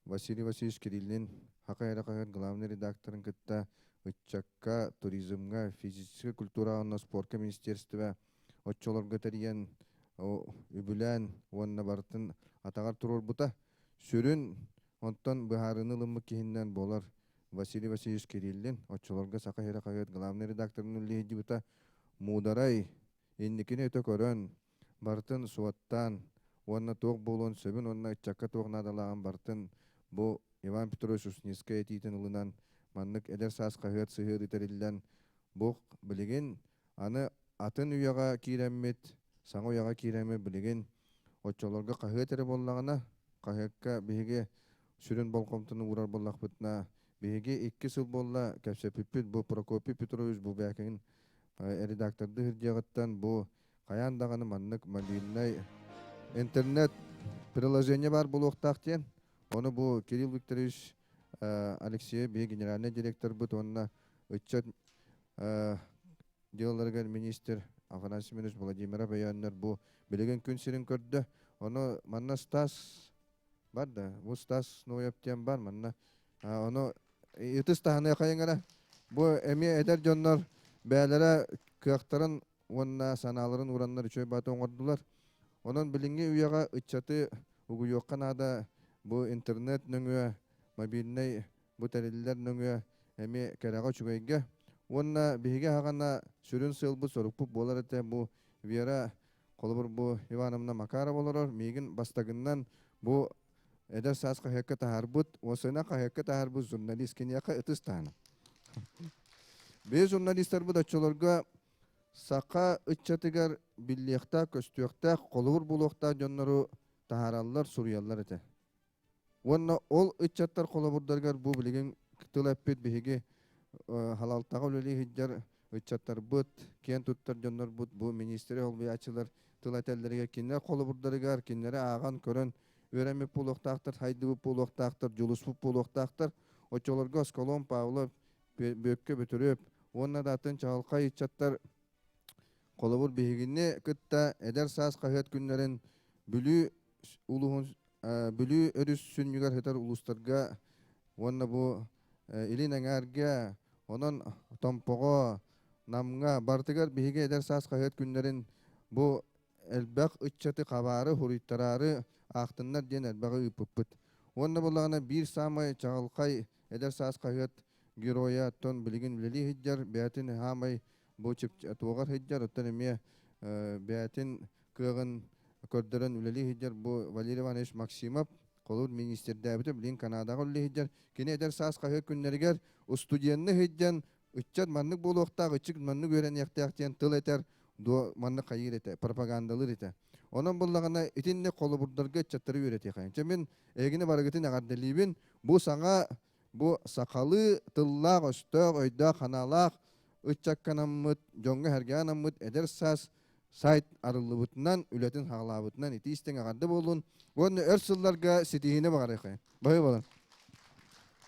Speaker 14: Василий Васильевич Кириллин Саха эрэ хаһыат главный редакторын кытта ыччакка, туризмҥа, физическэй культураҕа уонна спорка министерство оччолорго тэрийэн үбүлээн уонна барытын атаҕар туруорбута. Сүрүн онтон быһаарыыны ылыммыт киһиннэн буолар Василий Васильевич Кириллин оччолорго Саха сирэ хаһыат главный редакторын үлэлиһдьибитэ. Муударай инникини өтө көрөн, барытын суоттаан уонна туох буолуон сөбүн уонна ыччакка туох наадалааҕын барытын бу. Иван Петрович Ушницкай этиитин ылынан маннык эдэр саас хаһыат сыһыары тэриллэн бу билигин аны атын үйэҕэ киирэммит, саҥа үйэҕэ киирэммит билигин оччолорго хаһыат эрэ буоллаҕына, хаһыакка биһиги сүрүн болҕомтону уурар буоллахпытына, биһиги икки сыл буолла кэпсэппиппит бу Прокопий Петрович Бубякин редактордыы сылдьыаҕыттан бу хайаан даҕаны маннык мобильнай интернет приложение баар буолуохтаах диэн. Ону бу Кирилл Викторович Алексеев биһи генеральный директорбыт уонна ыччат дьыалаларыгар министр Афанасий Семенович Владимиров өйөөннөр бу билигин күн сирин көрдө. Ону манна Стас бар да, бу Стас Ноев диэн бар манна. Ону ытыс таһыныахайыҥ эрэ. Бу эмиэ эдэр дьоннор бэйэлэрэ кыахтарын уонна санааларын ураннар үчүгэй бааты оҥордулар. Онон билиҥҥи үйэҕэ ыччаты угуйуохха наада бу интернет нөҥүө, мобильнай бу тэриллэр нөҥүө эмиэ кэрэҕэ үчүгэйгэ. Уонна биһиги аһаҕана сүрүн сыалбыт-сорукпут буолар этэ бу Вера, холобур бу Ивановна Макарова олорор, миигин бастагыннан бу эдэр саас хаһыакка таһаарбыт, уосайынан хаһыакка таһаарбыт журналист киниэхэ ытыс таһына. Биһи журналистарбыт оччолорго саха ыччатыгар биллиэхтээх, көстүөхтээх, холобур буолуохтаах дьоннору таһаараллар, суруйаллар этэ. Уонна ол ыччаттар холобурдарыгар бу билигин тыл эппит биһиги халалтаҕа үлэлии сылдьар ыччаттарбыт, киэн туттар дьоннорбут бу министри солбуйааччылар тыл этэллэригэр кинилэр холобурдарыгар кинилэри ааҕан көрөн үөрэммит буолуохтаахтар, сайдыбыт буолуохтаахтар, дьулуспут буолуохтаахтар. Оччолорго Осколон Павлов, Бүөккэ Бөтүрүөп уонна да атын чаҕылхай ыччаттар холобур биһигини кытта эдэр саас хаһыат күннэрин Бүлүү улууһун Бүлүү өрүс сүнньүгэр сытар улуустарга уонна бу Илин Эҥээргэ, онон Томпоҕо, Намҥа барытыгар биһиги эдэр саас хаһыат күннэрин бу элбэх ыччаты хабаары, хуруйтараары аахтыннар диэн элбэҕи ыыппыппыт. Уонна буоллаҕына биир саамай чаҕылхай эдэр саас хаһыат геройа оттон билигин үлэлии сылдьар, бэйэтин хаамай бу туоҕар сылдьар, оттон эмиэ бэйэтин кыаҕын көрдөрөн үлэлии сылдьар бу Валерий Иванович Максимов холобур министрдээбитэ билигин Канадаҕа үлэлии сылдьар. Кини эдэр саас хаһыат күннэригэр устудьуонныы сылдьан ыччат маннык буолуохтаах, ыччат маннык үөрэниэхтээх диэн тыл этэр, дуо маннык хайыыр этэ, пропагандалыыр этэ. Онон буллаҕына итинник холобурдарга ыччаттары үөрэтиэхэ. Чэ мин эһигини барыгытын эҕэрдэлиибин. Бу саҥа бу сахалыы тыллаах, өстөөх, өйдөөх, ханаалаах ыччакканаммыт, дьоҥҥо сэргэҕэ анаммыт эдэр саас сайт арыллыбытынан, үлэтин саҕалаабытынан итии истиҥ эҕэрдэ буоллун уонна өр сылларга ситиһиини баҕарыахайын. Баһыы буолан.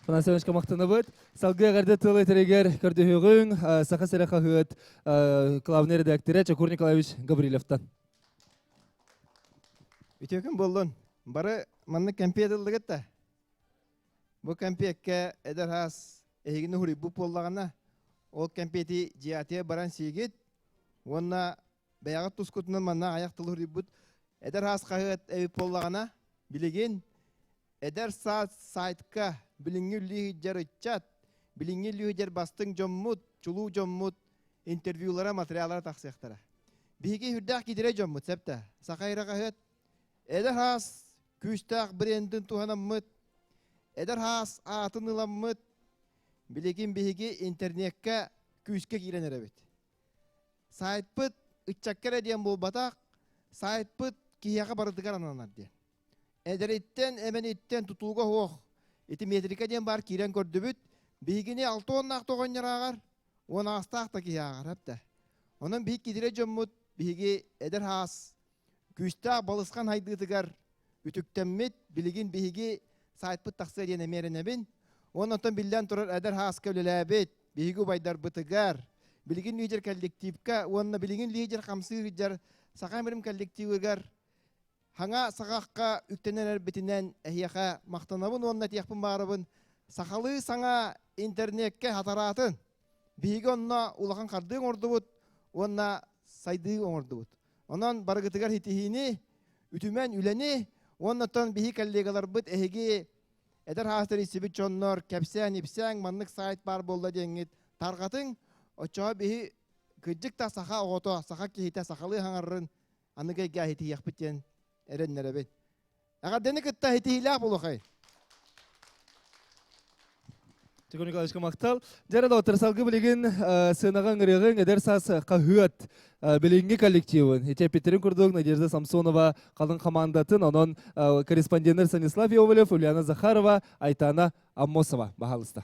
Speaker 3: Афанасий Ивановичка махтанабыт. Салгыы эҕэрдэ тыл этэригэр көрдөһүөҕүҥ Саха сирэ хаһыат главный редактора Чокур Николаевич Гаврильевтан.
Speaker 15: Үтүө күн буоллун. Бары маннык кэмпиэт ыллыгыт да? Бу кэмпиэккэ эдэр хаас эһигини уһуруйбут буоллаҕына, ол кэмпиэти дьиэҕитигэр баран сиигит уонна бэйэҕит тускутунан манна аҕыйах тыл уһуруйбут эдэр хаас хаһыат эбит буоллаҕына, билигин эдэр саас сайтка билиҥҥи үллүү сылдьар ыччат, билиҥҥи үллүү сылдьар бастыҥ дьоммут, чулуу дьоммут интервьюлара, материаллара тахсыахтара. Биһиги үрдээх киитирэй дьоммут, сөп да? Саха эрэ хаһыат Эдэр хаас күүстээх брендин туһанаммыт, эдэр хаас аатын ыламмыт, билигин биһиги интернеккэ күүскэ киирэн эрэбит. Сайтпыт ыччакка эрэ диэн буолбатах, сайтпыт киһиэхэ барытыгар ананар диэн. Эдэриттэн, эмэниттэн тутууга суох. Ити метрика диэн баар киирэн көрдүбүт. Биһигини алта уоннаах тоҕонньор ааҕар, уон аҕыстаах да киһи ааҕар эптэ. Онон биһиги киирэ дьоммут, биһиги эдэр хаас күүстээх балысхан хайдыытыгар үтүктэммит, билигин биһиги сайтпыт тахсыа диэн эмиэ эрэнэбин. Уонна оттон биллэн турар эдэр хааска үлэлээбит биһиги убайдарбытыгар, билигин лидер коллективка уонна билигин лидер хамсыы сылдьар Саха Мирим коллективыгар хаҥа саҕахха үктэнэн эрбитинэн эһиэхэ махтанабын уонна этиэхпин баарабын сахалыы саҥа интернеккэ хатараатын. Биһиги онно улахан хардыы оҥордубут уонна сайдыы оҥордубут. Онон барыгытыгар ситиһиини, үтүмэн үлэни уонна оттон биһи коллегаларбыт эһиги эдэр хаастар истибит дьоннор кэпсээн-ипсээн маннык сайт баар буолла диэҥҥит тарҕатыҥ. Оччоҕо биһи кырдьык да саха оҕото, саха киһитэ сахалыы хаҥарарын аныгы эйгэ ситиһиэхпит диэн эрэннэрэбин. Эҕэрдэни кытта ситиһиилээх буолуохай!
Speaker 3: Тихон Николаевичка махтал. Дьэ доҕоттор салгы билигин сыанаҕа ыҥырыаҕыҥ эдэр саас хаһыат билиҥҥи коллективын. Ити эппиттерин курдук Надежда Самсонова халыҥ хамаандатын, онон корреспонденттар Станислав Иовлев, Ульяна Захарова, Айтана Аммосова. Баһаалыста.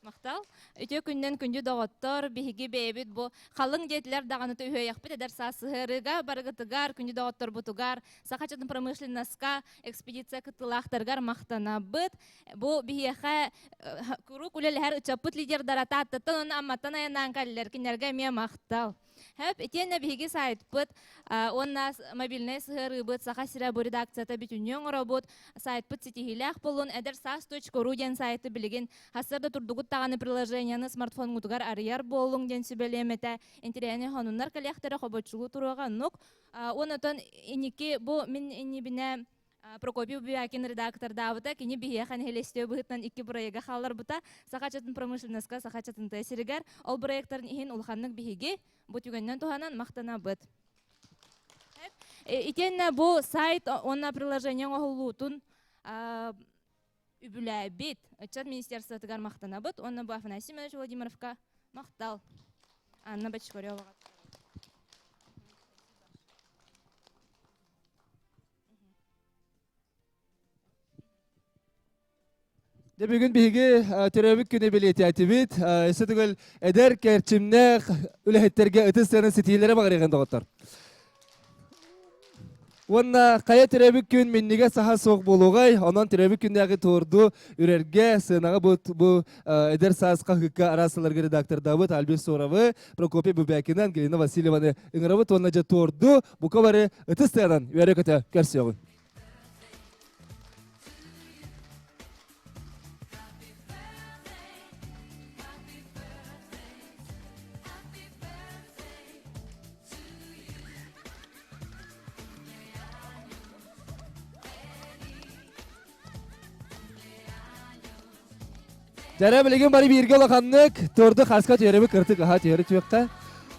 Speaker 2: Махтал. Үтүө күннэн күндү доҕоттор, биһиги бэйэбит бу халыҥ диэтилэр даҕаны түһүөйэхпит эдэр саас сыһыарыыга барыгытыгар, күндү доҕотторбутугар, Саха дьонун промышленноска экспедиция кыттыылаахтарыгар махтанабыт. Бу биһиэхэ куруук үлэлэһэр ыччаппыт лидердара Тааттаттан уонна Амматтан айаннаан кэллилэр. Кинилэргэ эмиэ махтал. Хөп, итиэннэ биһиги сайтпыт уонна мобильнай сыһыарыыбыт Саха сирэ бу редакцията бүтүннүү оҥоробут. Сайтпыт ситиһиилээх буоллун. Эдэр саас.ру диэн сайты билигин сарсыарда турдугут даҕаны приложениены смартфоҥҥутугар арыйар буоллуҥ диэн сүбэлиэм этэ. Интэриэһинэй сонуннар кэлиэхтэрэ, хобоччулуу туруоҕа оннук. Уонна отон инники бу мин иннибинэ Прокопий Бубякин редактордаабыта, кини биһиэхэ нэһилиэстибэ быһыытынан икки бырайыага хаалларбыта. Саха ыччатын промышленноска, саха ыччатын тыа сиригэр. Ол бырайыактарын иһин улаханнык биһиги бу түгэнинэн туһанан махтанабыт. Итиэннэ бу сайт уонна приложение оҥоһуллуутун үбүлээбит ыччат министерствотыгар махтанабыт уонна бу Афанасий Семенович Владимировка махтал. Анна Бочкареваҕа.
Speaker 3: Дьэ бүгүн биһиги төрөөбүт күнү бэлиэтээтибит. Өссө төгүл эдэр кэрчимнээх үлэһиттэргэ ытыс сыанын ситиилэрэ баҕарыаҕын доҕоттор. Уонна хайа төрөөбүт күн миннигэ саха суох буолуоҕай, онон төрөөбүт күннээҕи туорду үрэргэ сыанаҕа бу, бу эдэр саас хаһыакка араас сылларга редактордаабыт Альберт Соровы, Прокопий Бубякины, Ангелина Васильеваны ыҥырабыт уонна дьэ туорду бука бары ытыс тыанан үөрэ-көтө көрсүөҕүҥ. Дьэрэ билигин бары бииргэ улаханнык туорду хаска түһэрэбит кыртык аһа түһэри түөххэ.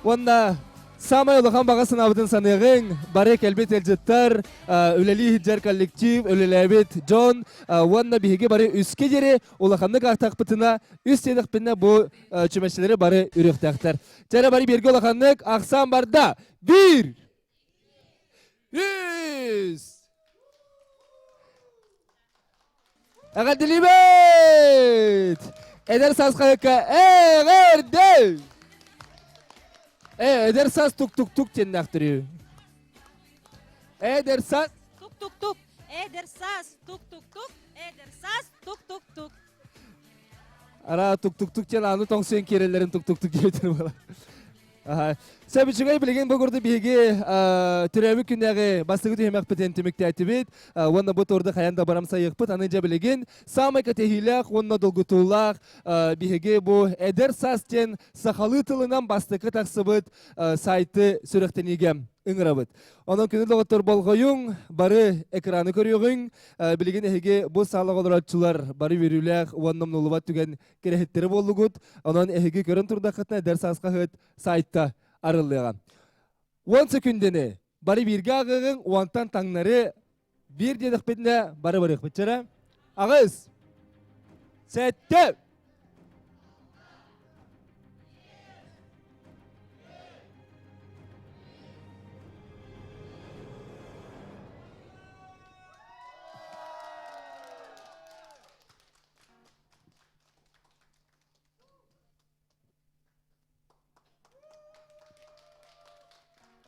Speaker 3: Уонна самай улахан баҕа санаабытын саныаҕыҥ. Бары кэлбит ыалдьыттар, үлэлии сылдьар коллектив, үлэлээбит дьон уонна биһиги бары үскэ диэри улаханнык аахтахпытына, үс диэтэхпинэ бу чүмэчилэри бары үрүөхтээхтэр. Дьэрэ бары бииргэ улаханнык ахсаан барда. Биир! Үс! Эҕэрдэлиибит! Эдэр саас хаһыакка эҕэрдэ! Э, эдэр саас тук-тук-тук диэннээхтэрий. Эдэр саас
Speaker 2: Тук-тук-тук. Эдэр саас тук-тук-тук. Эдэр саас тук-тук-тук.
Speaker 3: Ара тук-тук-тук диэн аны тоҥсуйан киирэллэрин тук-тук-тук диэбитин буолар. Сөп үчүгэй билигин бу курдук биһиги төрөөбүт күннээҕи бастакы түһүмэхпитин түмүктээтибит уонна бу туорду хайан да барам сайыахпыт. Аны дьэ билигин саамай кэтэһиилээх уонна долгутуулаах биһиги бу эдэр саас диэн сахалыы тылынан бастакы тахсыбыт сайты сүрэхтэниигэ ыҥырабыт. Онон күнү доҕоттор болҕойуҥ, бары экраны көрүөҕүҥ. Билигин эһиги бу саалаҕа олорооччулар бары үөрүүлээх уонна умнуллубат түгэн кэрэһиттэрэ буоллугут. Онон эһиги көрөн турдаххытына эдэр саас хаһыат сайтта арыллыаҕа. 10 секүндэни бары бииргэ ааҕыаҕыҥ, уонтан таҥнары биир диэтэхпитинэ бары барыахпыт чэрэ. Аҕыс, сэттэ,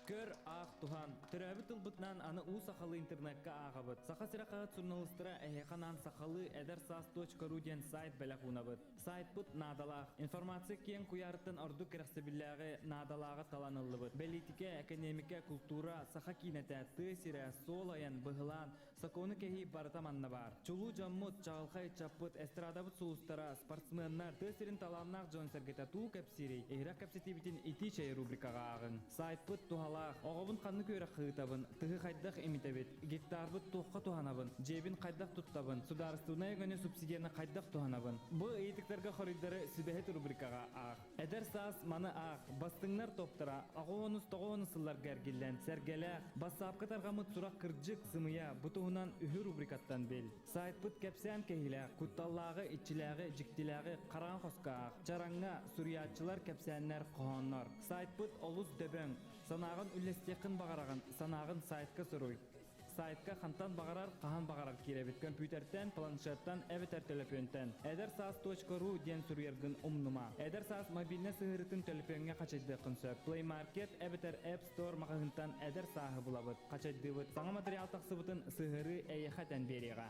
Speaker 10: Көр, аах, туһаан. Төрөөбүт тылбытынан аны уу сахалыы интернекка ааҕабыт. Саха сирэ хаһыат суруналыыстара эһиэхэ анаан сахалыы эдэр саас.ру диэн сайт бэлэх уунабыт. Сайтпыт наадалаах. Информация киэҥ куйаарыттан ордук кэрэхсэбиллээҕи, наадалааҕы талан ыллыбыт. Бэлиитикэ, экэниэмикэ, култуура, саха киинэтэ, тыа сирэ, суол айан, быһылаан, сокуону кэһии барыта манна баар. Чулуу дьоммут, чаҕылхай ыччаппыт, эстрадабыт сулустара, спортсменнар, тыа сирин талааннаах дьон-сэргэтэ туу кэпсиирий, иһирэх кэпсэтиибитин Итии чэй рубрикаҕа ааҕыҥ. Сайтпыт туһалаах.
Speaker 16: Суолталаах. Оҕобун ханнык үөрэххэ ыытабын, тыһы хайдах имитэбит, гектарбыт туохха туһанабын, дьиэбин хайдах туттабын, судаарыстыбаннай өҥөнү субсидияны хайдах туһанабын? Бу ыйытыктарга хоруйдары сүбэһит рубрикаҕа аах. Эдэр саас маны аах, бастыҥнар топтара аҕыс тоҕус сылларга эргиллэн, сэргэлээх, бассаапка тарҕаммыт сурах кырдьык, сымыйа, бу туһунан үһү рубрикаттан бил. Сайтпыт кэпсээн кэһиилээх, кутталлааҕы, иччилээҕи, дьиктилээҕи хараҥа хоско аах, чараҥҥа, суруйааччылар, кэпсээннэр, хоһооннор. Сайтпыт олус дөбөҥ, санааҕын үллэстиэххин баҕараҕын, санааҕын сайтка суруй. Сайтка хантан баҕарар, хаһан баҕарар киирэбит көмпүүтэртэн, планшеттан эбэтэр төлөпүөнтэн. Эдэрсаас.ру диэн суруйаргын умнума. Эдэр саас мобильнай сыһыарыытын төлөпүөҥҥэ хачайдыаххын сөп. Play Market эбэтэр App Store маҕаһыынтан эдэр сааһы булабыт, хачайдыыбыт. Саҥа материал тахсыбытын сыһыарыы эйиэхэ этэн биэриэҕэ.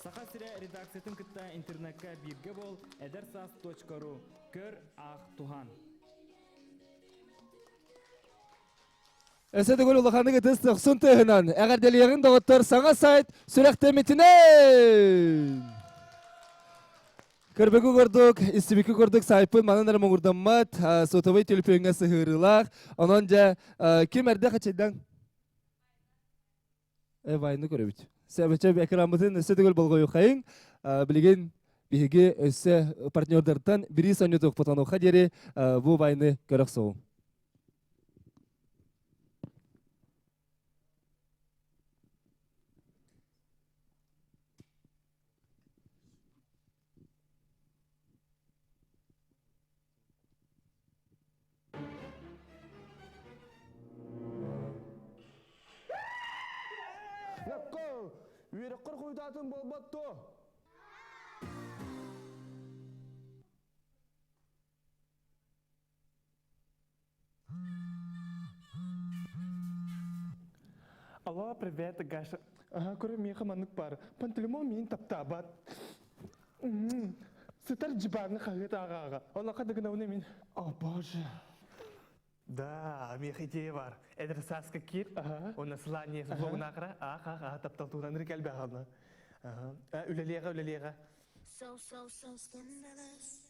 Speaker 16: Саха сирэ редакциятын кытта интернекка бииргэ буол эдэрсаас.ру Көр, аах, туһан.
Speaker 3: Өссө төгүл улаханнык ытыс дохсун тыаһынан эҕэрдэлиэҕиҥ доҕоттор саҥа сайт сүрэхтэммитинэн! Көрбүкү курдук, истибикки курдук сайпын манан эрэ муҥурдаммат, сотовый төлөпүөҥҥэ сыһыарыылаах. Онон дьэ, ким эрдэ хачайдан? Э, вайны көрөбүт. Сэбэчэ экранбытын өссө төгүл болҕойуоххайыҥ. Билигин биһиги өссө партнердартан бириис оонньотуохпут диэри бу вайны көрөх соҕуҥ.
Speaker 17: Якко, үөрэххэр хойутаатын буолбат дуо?
Speaker 18: Алло, привет, Гаша. Ага, көрө миэхэ маннык баар. Пантелеймон миин таптаабат. Сытар дьыбааҥҥа хаһыат ааҕа-ааҕа. Онуоха да гынабын мин.
Speaker 19: О, боже. Да, миэхэ идея бар. Эдэр сааска киир, уонна сылаанньа блогунаахара, аах аах аах таптал туһунан ырык элбэх аҕална. Үлэлиэҕэ, үлэлиэҕэ.
Speaker 20: So, so, so scandalous.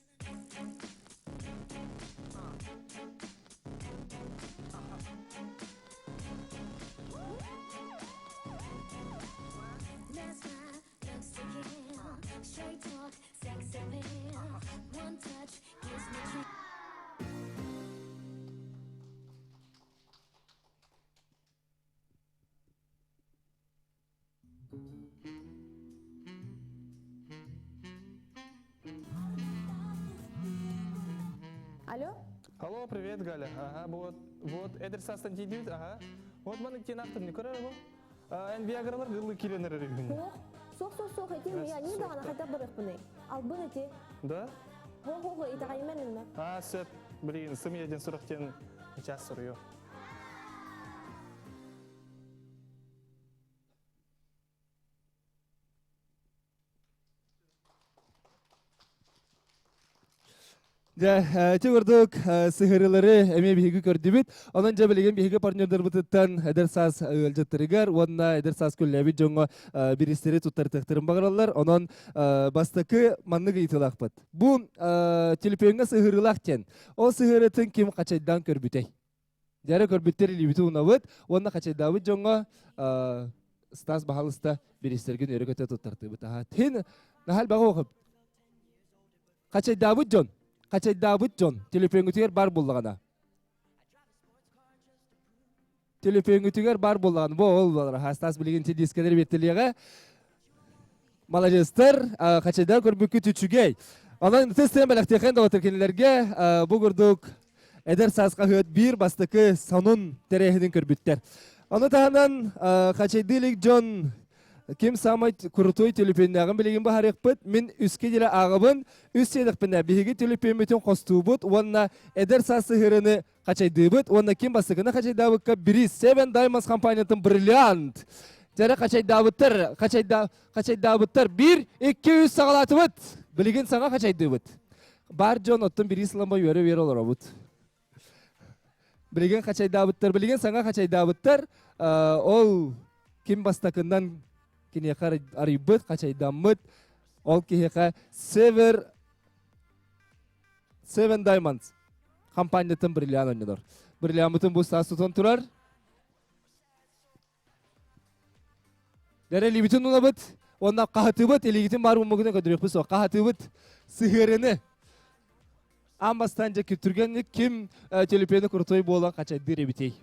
Speaker 21: Алло?
Speaker 18: Алло, привет, Галя. Ага, вот, вот, эдэр саастан тиийдибит, ага. Вот маны тиэн ахтым, не көрөр бу? Эн Виагралар гыллы киирэн эрэр үһүн.
Speaker 21: Суох, суох, суох, суох, ити я не даҕаны хайдах барыахпыный? Албын ити.
Speaker 18: Да?
Speaker 21: Хо, хо, хо, итэҕэйимэн инна.
Speaker 18: А, сөп. Блин, сымыйа диэн сурах диэн час суруйу.
Speaker 3: Дьэ, ити курдук сыһыарыылары эмиэ биһиги көрдүбүт. Онон дьэ билигин биһиги партнердарбытыттан эдэр саас ыалдьыттарыгар уонна эдэр саас күллээбит дьоҥҥо бириистэри туттартыахтарын баҕараллар. Онон бастакы маннык ыйытыылаахпыт. Бу телефоҥҥа сыһыарыылаах диэн. Ол сыһыарытын ким хачайдаан көрбүтэй? Дьэрэ көрбүттэр илиибитин уунабыт уонна хачайдаабыт дьоҥҥо Стас баһалыста бириистэргин өрө көтө туттартыыбыт. Аха, тин наһаа элбэҕи оқып. Хачайдаабыт дьон, хачайдаабыт дьон төлөпүөҥҥүтүгэр бар буллаҕына. Төлөпүөҥҥүтүгэр бар буллаҕына, бу ол буолар. Стас билигин ти дискэлэр биэртэлиэҕэ. Маладьыастар, хачайдаан көрбүккүт үчүгэй. Онон тыс тыан бэлэхтиэххин доҕоттор кинилэргэ бу курдук эдэр саас хаһыат биир бастакы сонун тэрээһинин көрбүттэр. Ону таһынан хачайдыы илик дьон ким самай крутой төлөпүөннээҕин билигин быһаарыахпыт. Мин үскэ диэри ааҕабын. Үс сиэдэхпинэ биһиги төлөпүөммүтүн хостуубут уонна эдэр саас сыһыарыны хачайдыыбыт уонна ким бастакыны хачайдаабыкка бириис Seven Diamonds компаниятын бриллиант. Дьэрэ хачайдаабыттар, хачайда, хачайдаабыттар. Биир, икки, үс саҕалаатыбыт. Билигин саҥа хачайдыыбыт. Бар дьон оттон бириис ылан үөрэ-үөрэ олоробут. Билигин хачайдаабыттар, билигин саҥа хачайдаабыттар. Ол ким бастакынан киниэхэ арыйбыт, хачайдаммыт, ол киһиэхэ Sever Seven Diamonds. хампаанньаттан бриллиант онньонор. Бриллиаммытын бу саас тутан турар. Дэрэ илиибитин унабыт, уонна хаһытыбыт, илиигитин баар уммугунан көдүрүөхпүт суох. Хаһытыбыт сыһыарыны. Аан бастаан дьэ түргэнник ким төлөпүөнү крутой буолан хачайдыыр эбитий?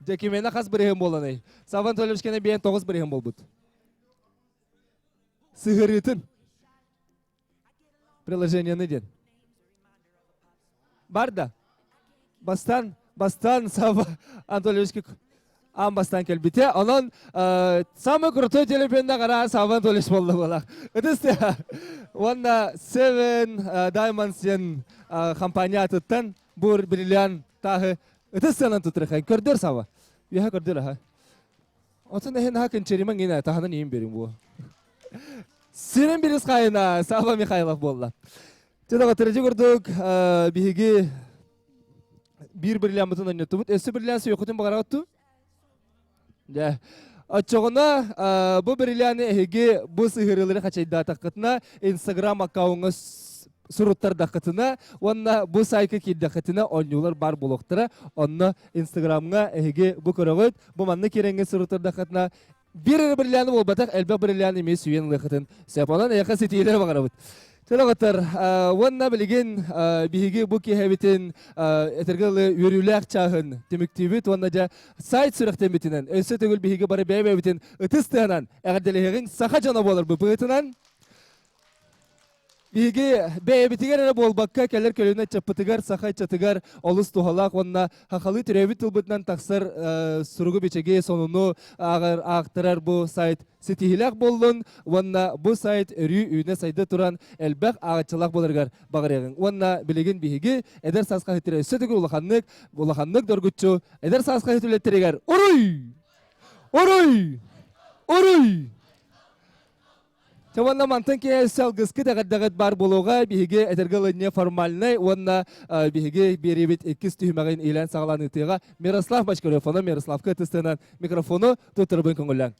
Speaker 3: Дьэ кимиэнэ хас бырыһын буоланый? Савва Анатольевич кэнэ биэн тоҕус бырыһын буолбут. Сыһыарыытын. Приложениены диэн. Бар да. Бастан, бастан Савва Анатольевичка аан бастаан кэлбитэ. Онон самый крутой телефонна қара Савва Анатольевич болла буолах. Ытыс Уонна Seven Diamonds диэн компания атыттан бур бриллиант тааһы ытыс сыанан тутурахай. Көрдөр Сава. Үөһэ көрдөр аха. Отон эһин аха кынчерима ngine таһынан иин берин бу. Сирин бирис хайына Сава Михайлов болла. Чөдөгө тырыжы курдук биһиги биир бриллиантмытын ойнотубут. Өссө бриллиант сүйөхүтүн баҕараҕыт Дьэ. Оччоҕуна бу бриллианы эһиги бу сыһыарыылары хачайдаатаххытына Инстаграм аккауҥҥа суруттардаххытына уонна бу сайтка киирдэххитинэ оонньуулар баар буолуохтара. Онно Инстаграмҥа эһиги бу көрөҕүт. Бу манна киирэҥҥэ суруттардаххытына биир эрэ бриллианы буолбатах, элбэх бриллианы эмиэ сүүйэн ылыаххытын сөп. Онон эйиэхэ ситиилэр баҕарабыт. Чөлөҕөтөр уонна билигин биһиги бу киэһэбитин этэргэ дылы үөрүүлээх чааһын түмүктүүбүт уонна дьэ сайт сүрэхтэммитинэн өссө төгүл биһиги бары бэйэ-бэйэбитин ытыс тыаһынан эҕэрдэлэһиэҕиҥ саха дьоно буоларбыт быһыытынан Биһиги бэйэбитигэр эрэ буолбакка, кэлэр көлүөнэ ыччаппытыгар, саха ыччатыгар олус туһалаах уонна хахалыы төрөөбүт тылбытынан тахсар суругу-бичиги, сонуну ааҕар, аахтарар бу сайт ситиһиилээх буоллун уонна бу сайт өрүү үүнэ-сайда туран элбэх ааҕаччылаах буоларыгар баҕарыаҕыҥ. Уонна билигин биһиги эдэр саас хаһыаттара өссө төгүл улаханнык, улаханнык доргуччу эдэр саас хаһыат үлэттэригэр уруй! Уруй! Уруй! Чэ уонна мантан киэһэ алгыскыт эҕэрдэҕит баар буолуоҕа. Биһиги этэргэ ылынньа формальнай уонна биһиги биэриибит иккис түһүмэҕин иилээн саҕалаан ыытыаҕа. Мирослав Бочкарев, онон Мирославка ытыстыынан микрофону туттарабын көҥүллээҥ.